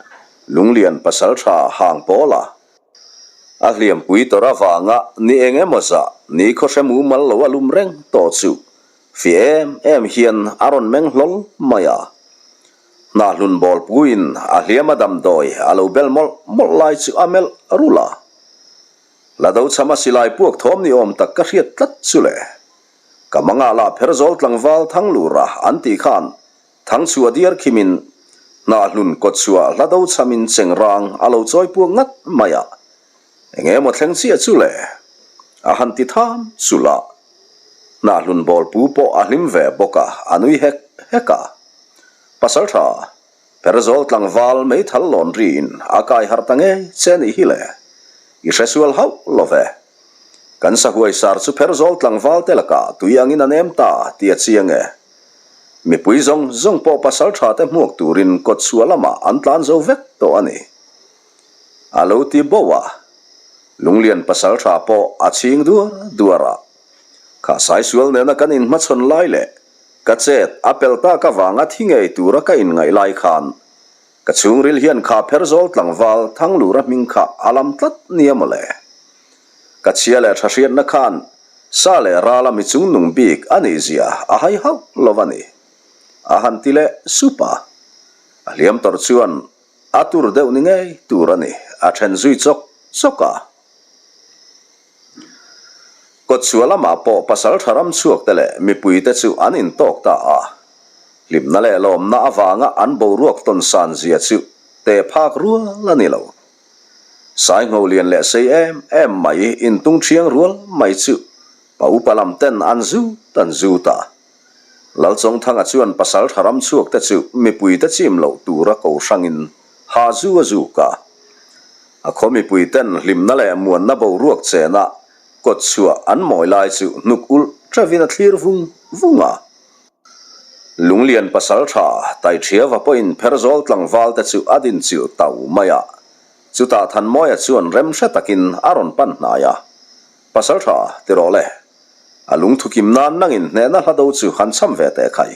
Lunglian pasaltha hang pawl a. A hliampui tawrh avanga ni eng emaw zah ni khawhre mumal lo a lum reng tawh chu fih em em hian a rawn meng hlawl mai a. Hnahlun bawlpuiin a hliam a damdawi a lo bel mawlh mawlh lai chu a melh rulh a. La do chhama silai puak thawm ni awm tak ka hriat tlat chu le. Ka mangah lah Pherzawl tlangval Thanglura an tih khan Thangchhuah diar khimin Hnahhlun kawtchhuah hla do chhamin Chengrang a lo chawi puak ngat mai a. Enge emaw thleng chiah chu le? A han ti tham chulh a. Hnahhlun bawlpu pawh a hlim ve bawk a, a nui hek hek a. Pasaltha, Pherzawl tlangval meithal lawn riin a kai harh ta ngei che nih hi le. I hresual hauh lo ve. Kan sahuai sar chu Pherzawl tlangval te lakah tui angin a nem ta tih a chiang e. Mipui zawng zawng pawh pasaltha te hmuak turin kawtchhuah lamah an tlan zo vek tawh a ni. A lo ti bo a, Lunglian pasaltha pawh a chhing duar duar a. Kha saisual nena kan inhmachhawn lai leh ka chet a pel tak avanga thi ngei tura ka inngaih lai khan ka chhungril hian kha pherzawl tlangval Thanglura hming kha a lam tlat nia mawle. Ka chhia leh tha hriatna khan sa leh rala mi chungnung bik a nih zia a hai hauh lo a ni. A han ti leh sup a. A hliam tawrh chuan A tur deuh ni ngei tur a ni, a then zui chawk chawk a. Kawtchhuah lamah pawh pasal tha ram chhuak te leh mipui te chu an intawk ta a. Hlimna leh lawmna avanga an boruak tawn san zia chu teh phak rual a ni lo. Saingho lian leh sei em em mai intung thiang rual mai chu pa upa lam ten an zut an zut a. Lalchawngthanga chuan pasal tha ram chhuak te chu mipui te chim loh tura ko hrangin ha zu a zuk a. A khaw mipui ten hlimna leh muanna boruak chena kawt chhuah an mawi lai chu hnuk ulh teuhin a thlir vung vung a. Lunglian pasal tha Taithiava pawhin Pherzawl tlangval te chu a din chilh tau mai a. Chutah Thanmawia chuan remhre takin a rawn pan hnai a. Pasal tha ti rawh le. A lungthu kim nan nangin hnehna hla do chu han cham ve teh khai.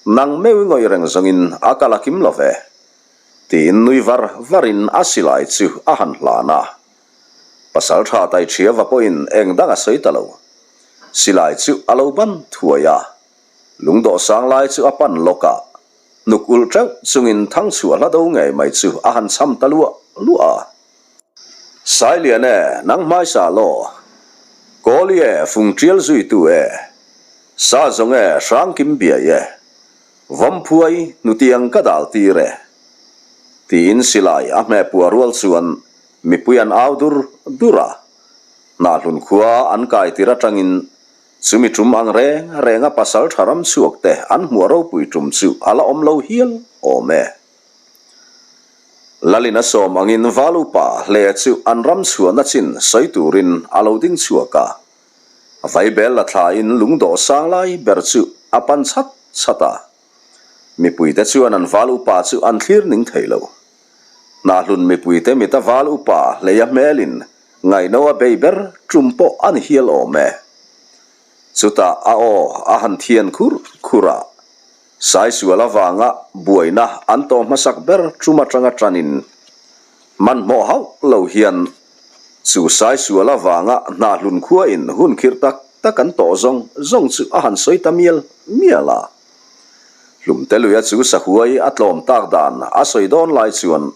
Nang meuh i ngawih reng zawngin a kal a kim lo ve. Tiin nui var varin a silai chu a han hlan a. Pasal tha Taithiava pawhin eng dang a sawi ta lo. Silai chu a lo ban thuai a. Lungdawh sang lai chu a pan lawk a. Hnuk ulh teuh chungin thangchhuah hla do ngei mai chu a han cham ta luah luah a. Sailian e, nang hmaisa law. Kawli e, fung tial zuitu e. Sa zawng e, hrangkim biai e. Vawmphuai, hnutiang ka dal tir e. Tiin silai a hmehpua rual chuan mipui an au dur dur a. Hnahhlun khua an kai tir atangin chumi tum ang reng renga pasal tha ram chhuak te an hmuah ropui tum chu a la awm lo hial awm e. Lalin a sawm angin Valupa hle chu an ram chhuahna chin sawi turin a lo ding chhuak a. Vaibel la thlain lungdawh sang lai ber chu a pan chat chat a. Mipuite chuan an Valupa chu an thlir ning thei lo. Hnahlun mipuite mita Valupa hleia hmelin ngaihno a bei ber tum pawh a ni hial awm e. Chutah a aw a han thian khur khur a. Saisual avanga buaina an tawh hmasak ber tum atanga tanin hmanhmawh hauh lo hian chu Saisual avanga hnahlun khuain hun khirh tak tak an tawh zawng zawng chu a han sawi ta mial mial a. Hlumte luia chu sahuai a tlawm tak dan a sawi dawn lai chuan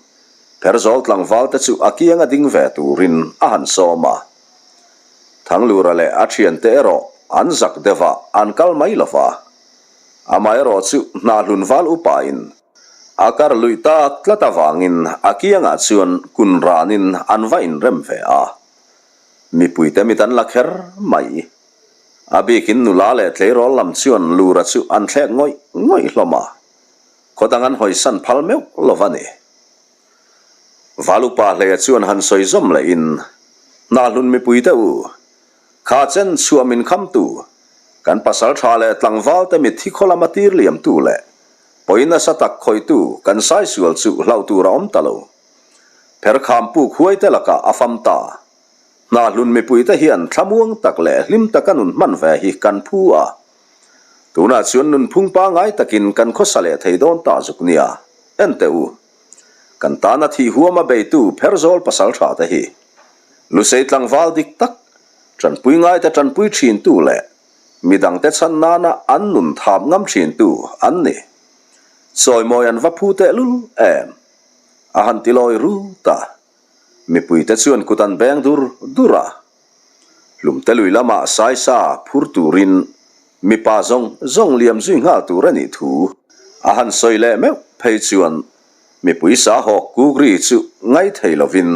Pherzawl tlangval te chu a kianga ding ve turin a han sawm a. Thanglura leh a thiante erawh an zak deuh a, an kal mai lo va. Amaherawh chu Hnahlun val upain a kar luih tak tlat avangin a kiangah chuan kun ranin an va inrem ve a. Mipuite mit an la kher mai. A bikin nula leh tleirawl lam chuan Lura chu an thlek ngawih ngawih hlawm a, khaw dang an hawisan phal meuh lo va ni. Val upa hleia chuan han sawi zawm lehin, Hnahlun mipuite u, kha chen chhuah min khamtu, Kan pasal tha leh tlangval te mitthi khaw lama tir liamtu leh pawi nasa tak khawihtu kan saisual chu hlauh tur a awm ta lo. Pherkham puk huai te lakah a fam ta. Hnahlun mipui te hian thlamuang tak leh hlim taka nun hman ve hi kan phu a. Tunah chuan nunphung pangai takin kan khawsa leh thei dawn ta zuk nia. En teh u. Kan tana thih huama beitu Pherzawl pasal tha te hi Lusei tlangval dik tak Tanpui ngaite tanpui thintu leh midangte chhan nana an nun thap ngam thintu an ni. Chawimawi an va phu tehlul em? A han ti lawi rut a. Mipuite chuan kut an beng dur dur a. Hlumte lui lamah saisa phur turin mipa zawng zawng liam zui nghal tur a nih thu a han sawi leh meuh phei chuan mipui sahawk kukri chu ngaithei lovin.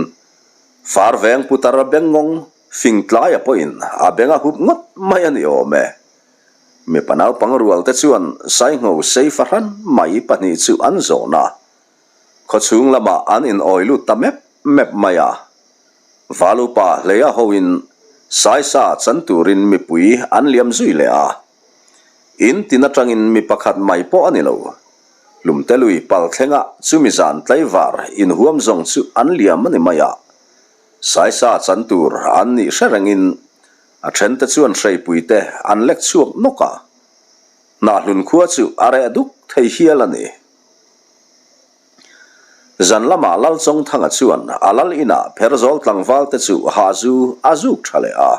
Far veng putar bengngawng fing tlaia pawhin a beng a hup ngawt mai a ni awm e. Mipa naupang rual te chuan Saingho sei fahran mai pahnih chu an zawn a, khawchhung lamah an in awi lut ta mep mep mai a. Valupa hleia hoin Saisa chan turin mipui an liam zui leh a. In tin atangin mi pakhat mai pawh a ni lo. Hlumte lui pal thlenga chumi zan tlaivar inhuam zawng chu an liam a ni mai a. Saisa chan tur an nih hre rengin a thente chuan hreipuite an lek chhuak nawk a. Hnahhlun khua chu a reh duk thei hial a ni. Zan lamah Lalchawngthanga chuan a lal inah Pherzawl tlangvalte chu hahzu a zuk tha leh a.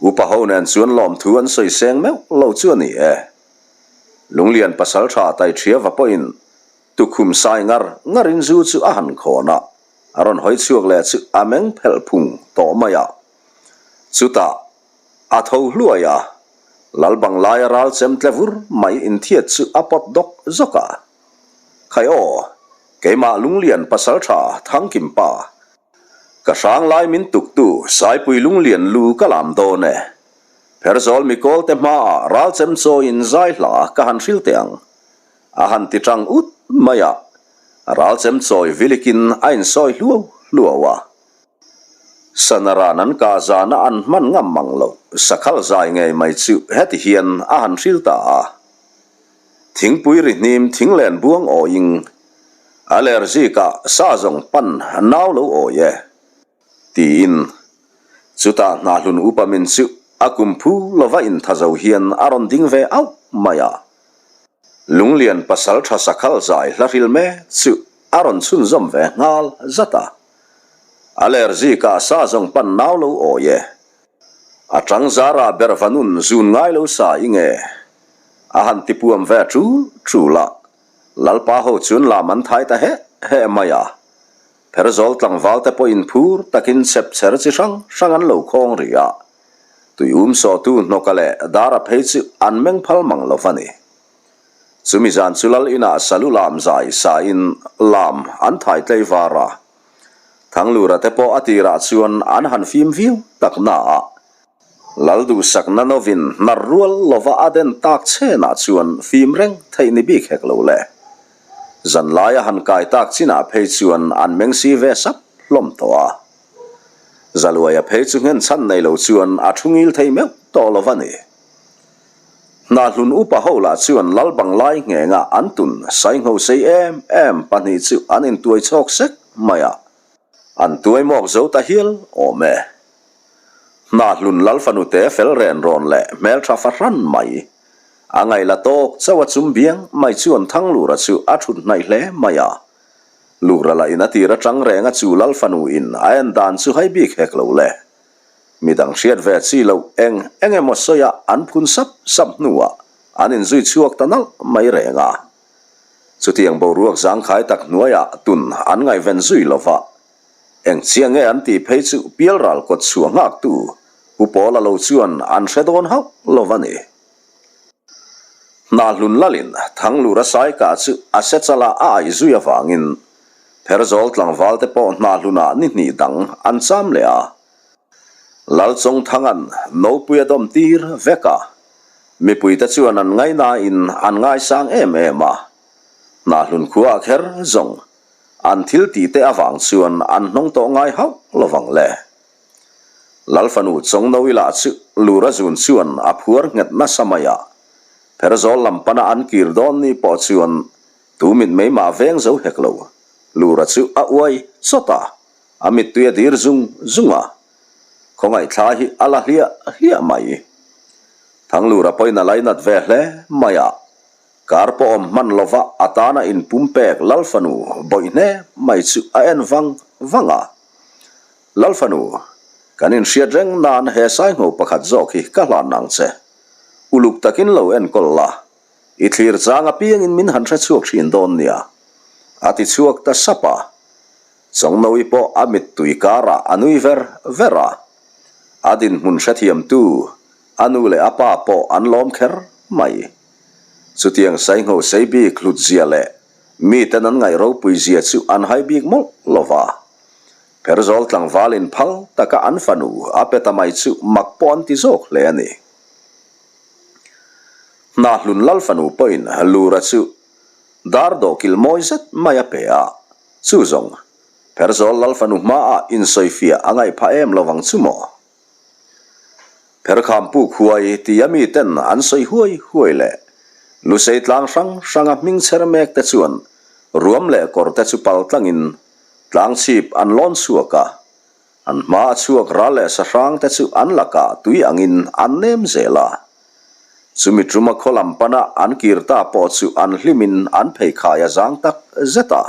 Upa ho nen chuan lawmthu an sawi seng meuh lo chu a ni e. Lunglian pasaltha Taithiava pawhin tukhum sai ngar ngarin zu chu a han khawn a, a rawn hawi chhuak leh chu a meng phelh phung tawh mai a. Chutah a tho hluai a, Lal Banglaia ral chem tle vur mai inthiat chu a pawt dawk zawk a. Khai aw, keimah Lunglian pasaltha Thangkimpa, Ka hrang lai min tuktu Saipui Lunglian lu ka lam dawn e. Pherzawl mikawlte hmaah ral chem chawiin zai hla ka han hril teh ang. A han ti tang ut mai a, ral chem chawi vilikin a insawi hluau hluau a. Sanaran an kah zana an hman ngam mang loh sakhal zai ngei mai chu heti hian a han hril ta a. Thingpui ri hnim thinglen buang awing a ler zikah sa zawng pan nau lo awi e, tiin chutah hnahlun upa min chu a kum phu lova intha zo hian a rawn ding ve auh mai a. Lunglian pasal tha sakhal zai hla hril mek chu a rawn chhunzawm ve nghal zat a. A ler zikah sa zawng pan nau lo awi e, A tang zara ber va nun zun ngai lo sa i nge? A han ti puam ve tul tul a, Lalpa ho chuan lam an thai ta heh heh mai a. Pherzawl tlangval te pawhin phur takin chep cher chi hrang hrang an lo khawng rih a. Tui um sawhtu hnawka leh dara phei chu an meng phal mang lo va ni. Chumi zan chu Lal inah salu lam zai sain lam an thai tlei var a. Thanglura te pawh a tirah chuan an han fim viau tak na a, Lal duhsakna novin hnar rual lova a den tak chenah chuan fim reng theih ni bik hek lo le. Zanlaia han kai tak chinah phei chuan an meng si ve sap hlawm tawh a. Zaluaia phei chu nghen chhan nei lo chuan a thu ngil thei meuh tawh lo va ni. Hnahlun upa ho lah chuan Lal Banglai nghenga an tun saingho sei em em pahnih chu an intuai chhawk sek mai a, an tuai mawk zo ta hial awm e. Hnahlun Lal fanute fel ren rawn leh hmeltha fahran mai. A ngaihla tawk chauh a chum biang mai chuan Thanglura chu a thut hnaih hle mai a. Lura lah in a tir atang reng a chu Lal fanu in a en dan chu hai bik hek lo le. Midang hriat ve chi loh eng eng emaw sawi a an phun sap sap hnuah an inzui chhuak ta nalh mai reng a. Chutiang boruak zangkhai tak hnuaiah tun an ngaihven zui lo va. Eng chiah nge an tih phei chu pialral kawt chhuah nghaktu Pu Pawla lo chuan an hre dawn hauh lo va ni. Hnahlun lalin Thanglura Saika chu a se chala a aih zui avangin Pherzawl tlangval te pawh hnahlunah ni hnih dang an cham leh a. Lalchawngthanga'n nopui a dawm tir vek a, mipuite chuan an ngaihnain an ngaisang em em a. Hnahlun khuaah kher zawng an thil tih te avang chuan an hnawng tawh ngai hauh lovang le. Lalfanu Chawngno-i lah chu Lura zun chuan a phuar nghet nasa mai a, Pherzawl lam pana an kir dawn ni pawh chuan tu mit mei mah veng zo hek lo. Lura chu a uai chawt a, a mittui a dir zung zung a, khawngaihthla hi a la hliah hliah mai. Thanglura pawhin a lainat ve hle mai a, kar pawh awm hman lova a tana inpumpek Lalfanu bawih hne mai chu a en vang vang a. Lalfanu, kan inhriat reng nan he saingho pakhat zawk hi ka hlan ang che. Uluk takin lo enkawl la, i thlir chang apiangin min han hre chhuak thin dawn nia, a ti chhuak ta sap a. Chawngno-i pawh a mittui karah a nui ver ver a. A dinhmun hrethiamtu, a nu leh a pa pawh an lawm kher mai. Chutiang saingho sei bik hlutzia leh miten an ngaih ropui zia chu an hai bik mawlh lo va. Pherzawl tlangvalin phal taka an fanu a pe ta mai chu mak pawh an ti zawk hle a ni. Hnahlun lal fanu pawhin Lura chu dar dawhkilh mawi zet mai a pe a, chu zawng Pherzawl lal fanu hmaah insawifiah a ngaih phah em lovang chu maw? Pherkham puk huai tia miten an sawi huai huai leh Lusei tlang hrang hranga hming chher mek te chuan ruam leh kawr te chu pal tlangin tlang chhip an lawn chhuak a, an hma a chhuak ral leh sahrang te chu an lakah tui angin an nem zel a. Chumi tuma khaw lam pana an kir ta pawh chu an hlimin an pheikhai a zang tak zet a.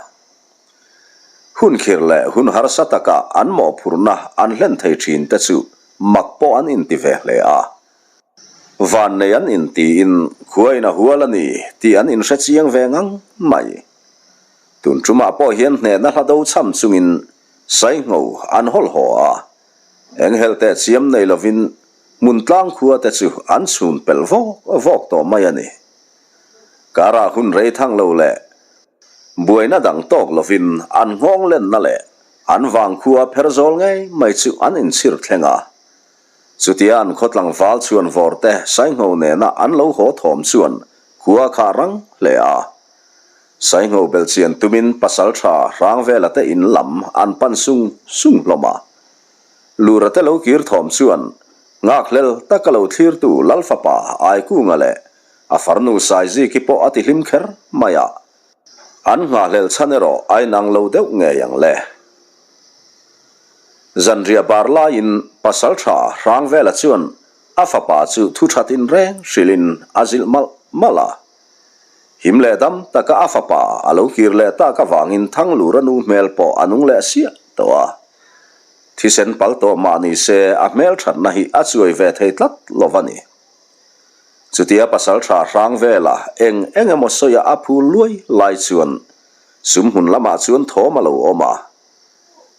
Hun khir leh hun harsa taka an mawhphurhna an hlen thei thin te chu mak pawh an inti ve hle a. Vannei an intiin khuain a hual a ni tih an inhre chiang ve ngang mai. Tun tumah pawh hian hnehna hla do cham chungin Saingho an hawlh haw a, enghelh teh chiam nei lovin hmun tlang khua te chu an chhun pelh vawk vawk tawh mai a ni. Karah hun rei thang lo leh Buaina dang tawk lovin an nghawng lenna leh an vangkhua pher zawl ngei mai chu an inchhir thleng a. Chutia an khaw tlangval chhuan vawrte Saingho nena an lo haw thawm chuan khua kha rang hle a. Saingho belchian tumin pasaltha Hrangvela te in lam an pan sung sung hlawm a. Lura te lo kir thawm chuan nghakhlel taka lo thlirtu Lalfapa Aikunga leh A farnu Saiziki pawh a ti hlim kher mai a, an nghahhlelh chhan erawh a inang lo deuh ngei ang le. Zanriah bar laiin Pasaltha Hrangvela chuan a fapa chu thu that in reng hrilhin a zilh malh malh a. Him leh dam taka a fapa a lo kir leh tak avangin Thanglura nu hmel pawh a nung leh siah tawh a. Thisen pal tawh mah ni se a hmelthatna hi a chuai ve thei tlat lo va ni. Chutia pasal tha hrang vela eng eng emaw sawi a a phul luai lai chuan sum hmun lamah chuan thawm a lo awm a.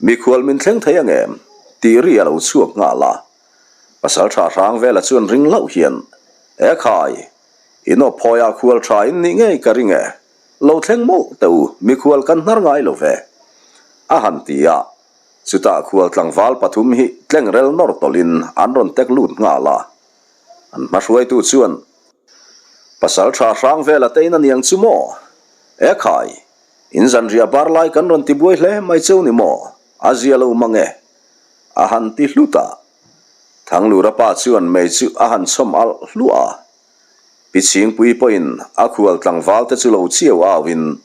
Mikhual min thleng thei ang em? tih ri a lo chhuak nghal a. Pasal tha hrang vela chuan ring hlauh hian, E khai, in awp phawiah khual tha in nih ngei ka ring e, lo thleng mawlh teh u, mikhual kan hnar ngai lo ve, a han ti a. Chutah khual tlangval pathum hi tlengrel nawr tawlhin an rawn tek lut nghal a. An hmahruaitu chuan, Pasal tha hrang vela te in a niang chu maw? E khai, in zanriah bar lai kan rawn ti buai hle mai cheu ni maw? A zia lo mang e. A han ti hlut a. Thanglura pa chuan mei chu a han chhawm alh hluah a. Pi Chhingpui pawhin a khual tlangval te chu lo chiau au in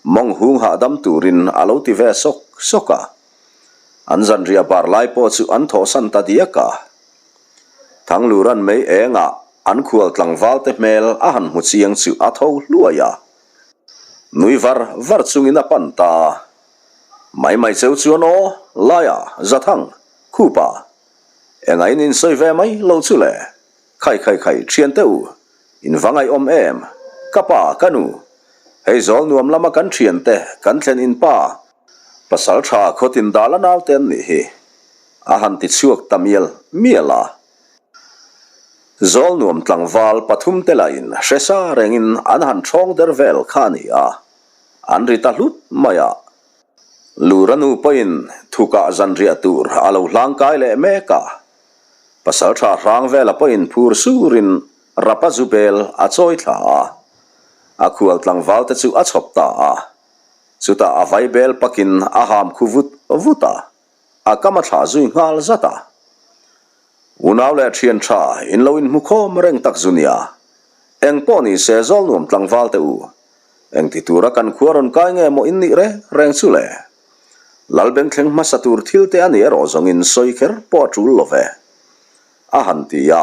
mawng hung hahdam turin a lo ti ve sawk sawk a. An zanriah bar lai pawh chu an thawhsan ta diak a. Thangluran mei engah an khual tlangvalte hmel a han hmu chiang chu a tho hluai a. Nui var var chungin a pan ta. Mai mai cheu chuan aw, Laia, Zathang, Khupa, engah in insawi ve mai lo chu le? Khai khai khai, thiante u, in va ngaihawm em? Ka pa, ka nu, hei zawl nuam lama kan thiante, kan thlen in pa, pasal tha khawtin dal a naute an nih hi. A han ti chhuak ta mial mial a. Zawl nuam tlangval pathum te lahin hre sa rengin an han ṭhawng der vel kha a ni a, an ri ta hlut mai a. Lura nu pawhin thukah zanriah tur a lo hlangkai leh mek a. Pasalṭha hrang vela pawhin phur surin rapa zu bel a chawi thla a, a khual tlangval te chu a chhawp ta a. Chutah a vai bel pakin a ham khu vut vut a. A kam a thlah zui nghal zat a. Unau leh thian tha in lo inhmu khawm reng tak zu nia. Eng pawh ni se zawl nuam tlangval teh u. Eng ti tura kan khua rawn kai nge maw in nih reng reng chu le. Lalbeng thleng hmasa tur thil te a ni erawh zawngin sawi kher pawh a tul lo ve. A han ti a,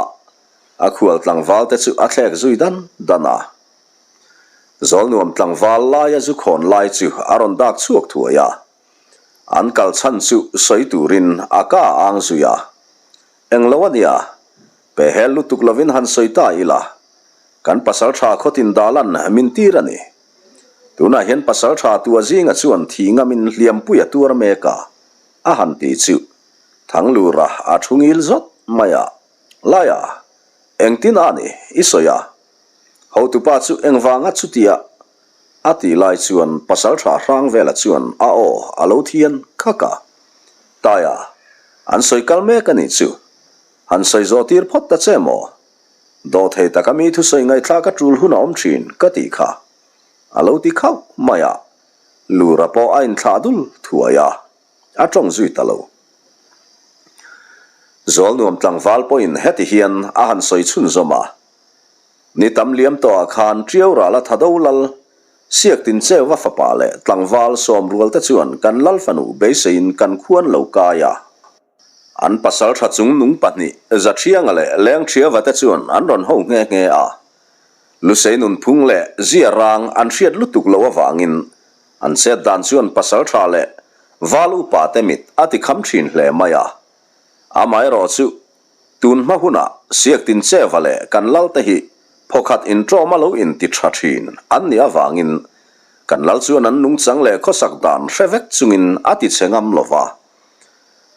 a khual tlangval te chu a thlek zui dan dan a. Zawl nuam tlangval laia zu khawn lai chu a rawn dak chhuak thuai a. An kal chhan chu sawi turin a ka a ang zui a. Englo a nia, pe hel lutuk lovin han sawi ta ila, kan pasal tha khawtin dalan min tir a ni. Tunah hian pasal tha tua zinga chuan thih ngamin hliampui a tuar mek a, a han ti chu Thanglura a thu ngil zawt mai a. Laia, engtin a ni i sawi a? Hotupa chu engvanga chutia A tih lai chuan Pasalṭha Hrangvela chuan a aw a lo thian khak a. Taia, an sawi kal mek a nih chu. Han sawi zawh tir phawt ta che maw? Dawhthei taka mi thusawi ngaihthlak a tul hun a awm thin ka tih kha. A lo ti khauh mai a, Lura pawh a inthlah dul thuai a, a tawng zui ta lo. Zawlnuam tlangval pawhin heti hian a han sawi chhunzawm a, Ni tam liam tawhah khan Ṭiau rala Thado lal, Siaktin Cheuva fapa leh tlangval Sawmrual te chuan kan lal fanu beiseiin kan khuan lo kai a. An pasal tha chung nung pahnih Zaṭhianga leh Lengṭhiava te chuan an rawn ho nghe nghe a. Lusei nunphung leh zia rang an hriat lutuk loh avangin an chet dan chuan pasal tha leh val upa te mit a ti kham thin hle mai a. Amaherawh chu Tun hma hunah Siaktin Cheva leh kan lal te hi phawkhat inṭawm a lo inti ṭha ṭhin an nih avangin kan lal chuan an nungchang leh khawsak dan hre vek chungin a ti che ngam lo va.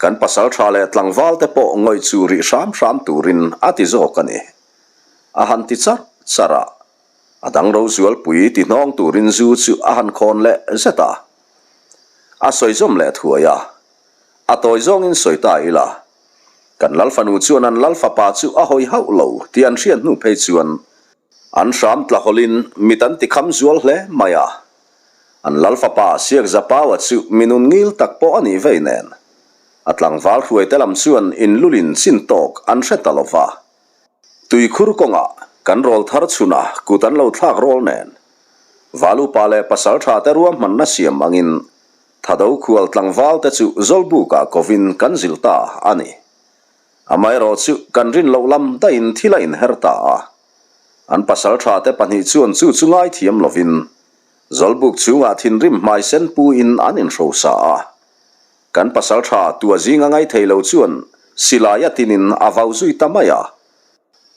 Kan pasal ṭha leh tlangval te pawh ngawih chu rih hram hram turin a ti zawk a ni. A han ti charh charh a, a dang rozualpui ti hnawng turin zu chu a han khawn leh zet a. A sawi zawm leh thuai a, a tawi zawngin sawi ta ila. Kan lal fanu chuan an lal fapa chu a hawi hauh lo tih an hriat hnu phei chuan an hram tla hawlhin mit an ti kham zual hle mai a. An lal fapa Siak Zapaua chu mi nun ngil tak pawh a nih vei nen a tlangval hruaite lam chuan inlulin chin tawk an hre ta lo va. Tuikhur kawngah kan rawl thar chhuna kut an lo thlak rawl nen Valupa leh Pasaltha te ruahmanna siam angin Thado khual tlangval te chu Zawlbukah kovin kan zilh ta a ni. Amaherawh chu kan rin loh lam daihin thil a inher ta a. An pasal tha te pahnih chuan chu chu ngaithiam lovin Zawlbuk chhungah thinrim hmai sen puin an inhrosa a. Kan pasal tha tua zinga ngaithei lo chuan silai a tinin a vau zui ta mai a.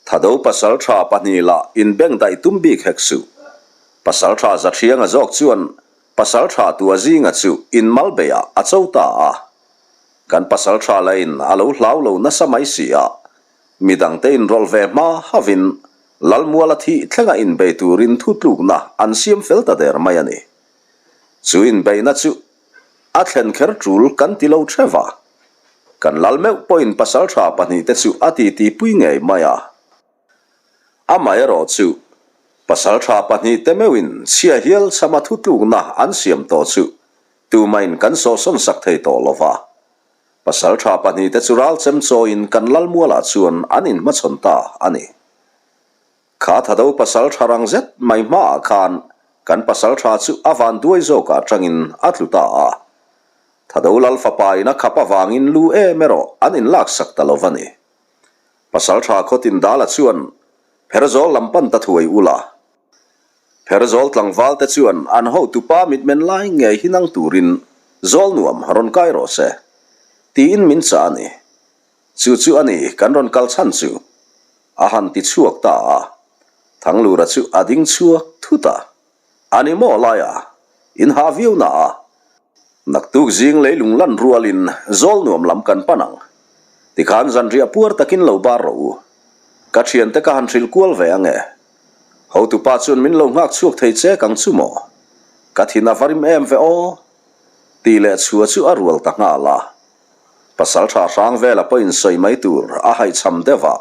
Thado pasal tha pahnih lah inbengdaih tum bik hek suh. Pasal tha Zaṭhianga zawk chuan Pasal tha tua zinga chu in mal beiah a cho ta a. Kan pasal tha lain a lo hlau lo nasa mai si a, midangte inrawlh ve hma havin Lalmuala thih thlenga inbei turin thutlukna an siam fel ta der mai a ni. Chu inbeihna chu a thlen kher tul kan ti lo theuh va. Kan lal meuh pawhin pasal tha pahnihte chu a titi pui ngei mai a. Amaherawh chu, pasal tha pahnihte meuhin chhia hial chhama thutlukna an siam tawh chu tumahin kan sawhsawn sak thei tawh lo va. Pasal tha pahnihte chu ral chem chawiin kan Lalmualah chuan an inhmachhawn ta a ni. Kha thado pasal tha rang zet mai hmaah khan kan pasal tha chu a van duai zawkah atangin a tlu ta a. Thado Lal fapain a khap avangin lu em erawh an inlaksak ta lo va ni. Pasalṭha khawtin Dala chuan Pherzawl lam pan ta thuai ula. Pherzawl tlangvalte chuan an hotupa mitmen lai ngei hi nang turin zawl nuam rawn kai rawh se, tiin min chah a ni. Chu chu a ni kan rawn kal chhan chu, a han ti chhuak ta a. Thanglura chu a ding chhuak thut a. A ni maw laia in ha viau na a, naktuk zing leilung lan rualin zawl nuam lam kan pan ang. Tikhan zanriah puar takin lo bar rawh u. Ka thiante ka han hrilh kual ve ange. Hotupa chuan min lo nghak chhuak thei chek ang chu maw? Ka thin a va rim em ve aw? Tih leh chhua chu a rual ta nghal a. Pasaltha hrang vela pawhin sawi mai tur a haihchham deuh a.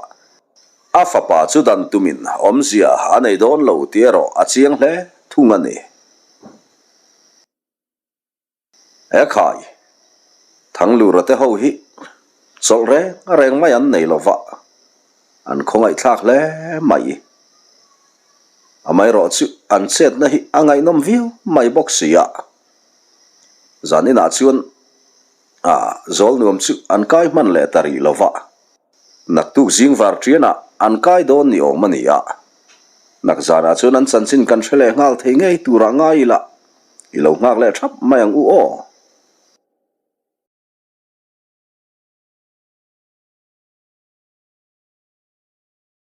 A fapa chu dan tumin awmzia a nei dawn lo tih erawh a chiang hle thung a ni. He khai Thanglura te ho hi chawlh reng reng mai an nei lova, an khawngaihthlak hle mai. Amaherawh chu an chetna hi a ngaihnawm viau mai bawk si a. Zaninah chuan a zawl nuam chu an kai hman leh ta rih lova. Naktuk zing var ṭianah an kai dawn ni awm a ni a. Nak zanah chuan an chanchin kan hre leh nghal thei ngei turah ngai ila, i lo nghak leh ṭhap mai ang u aw.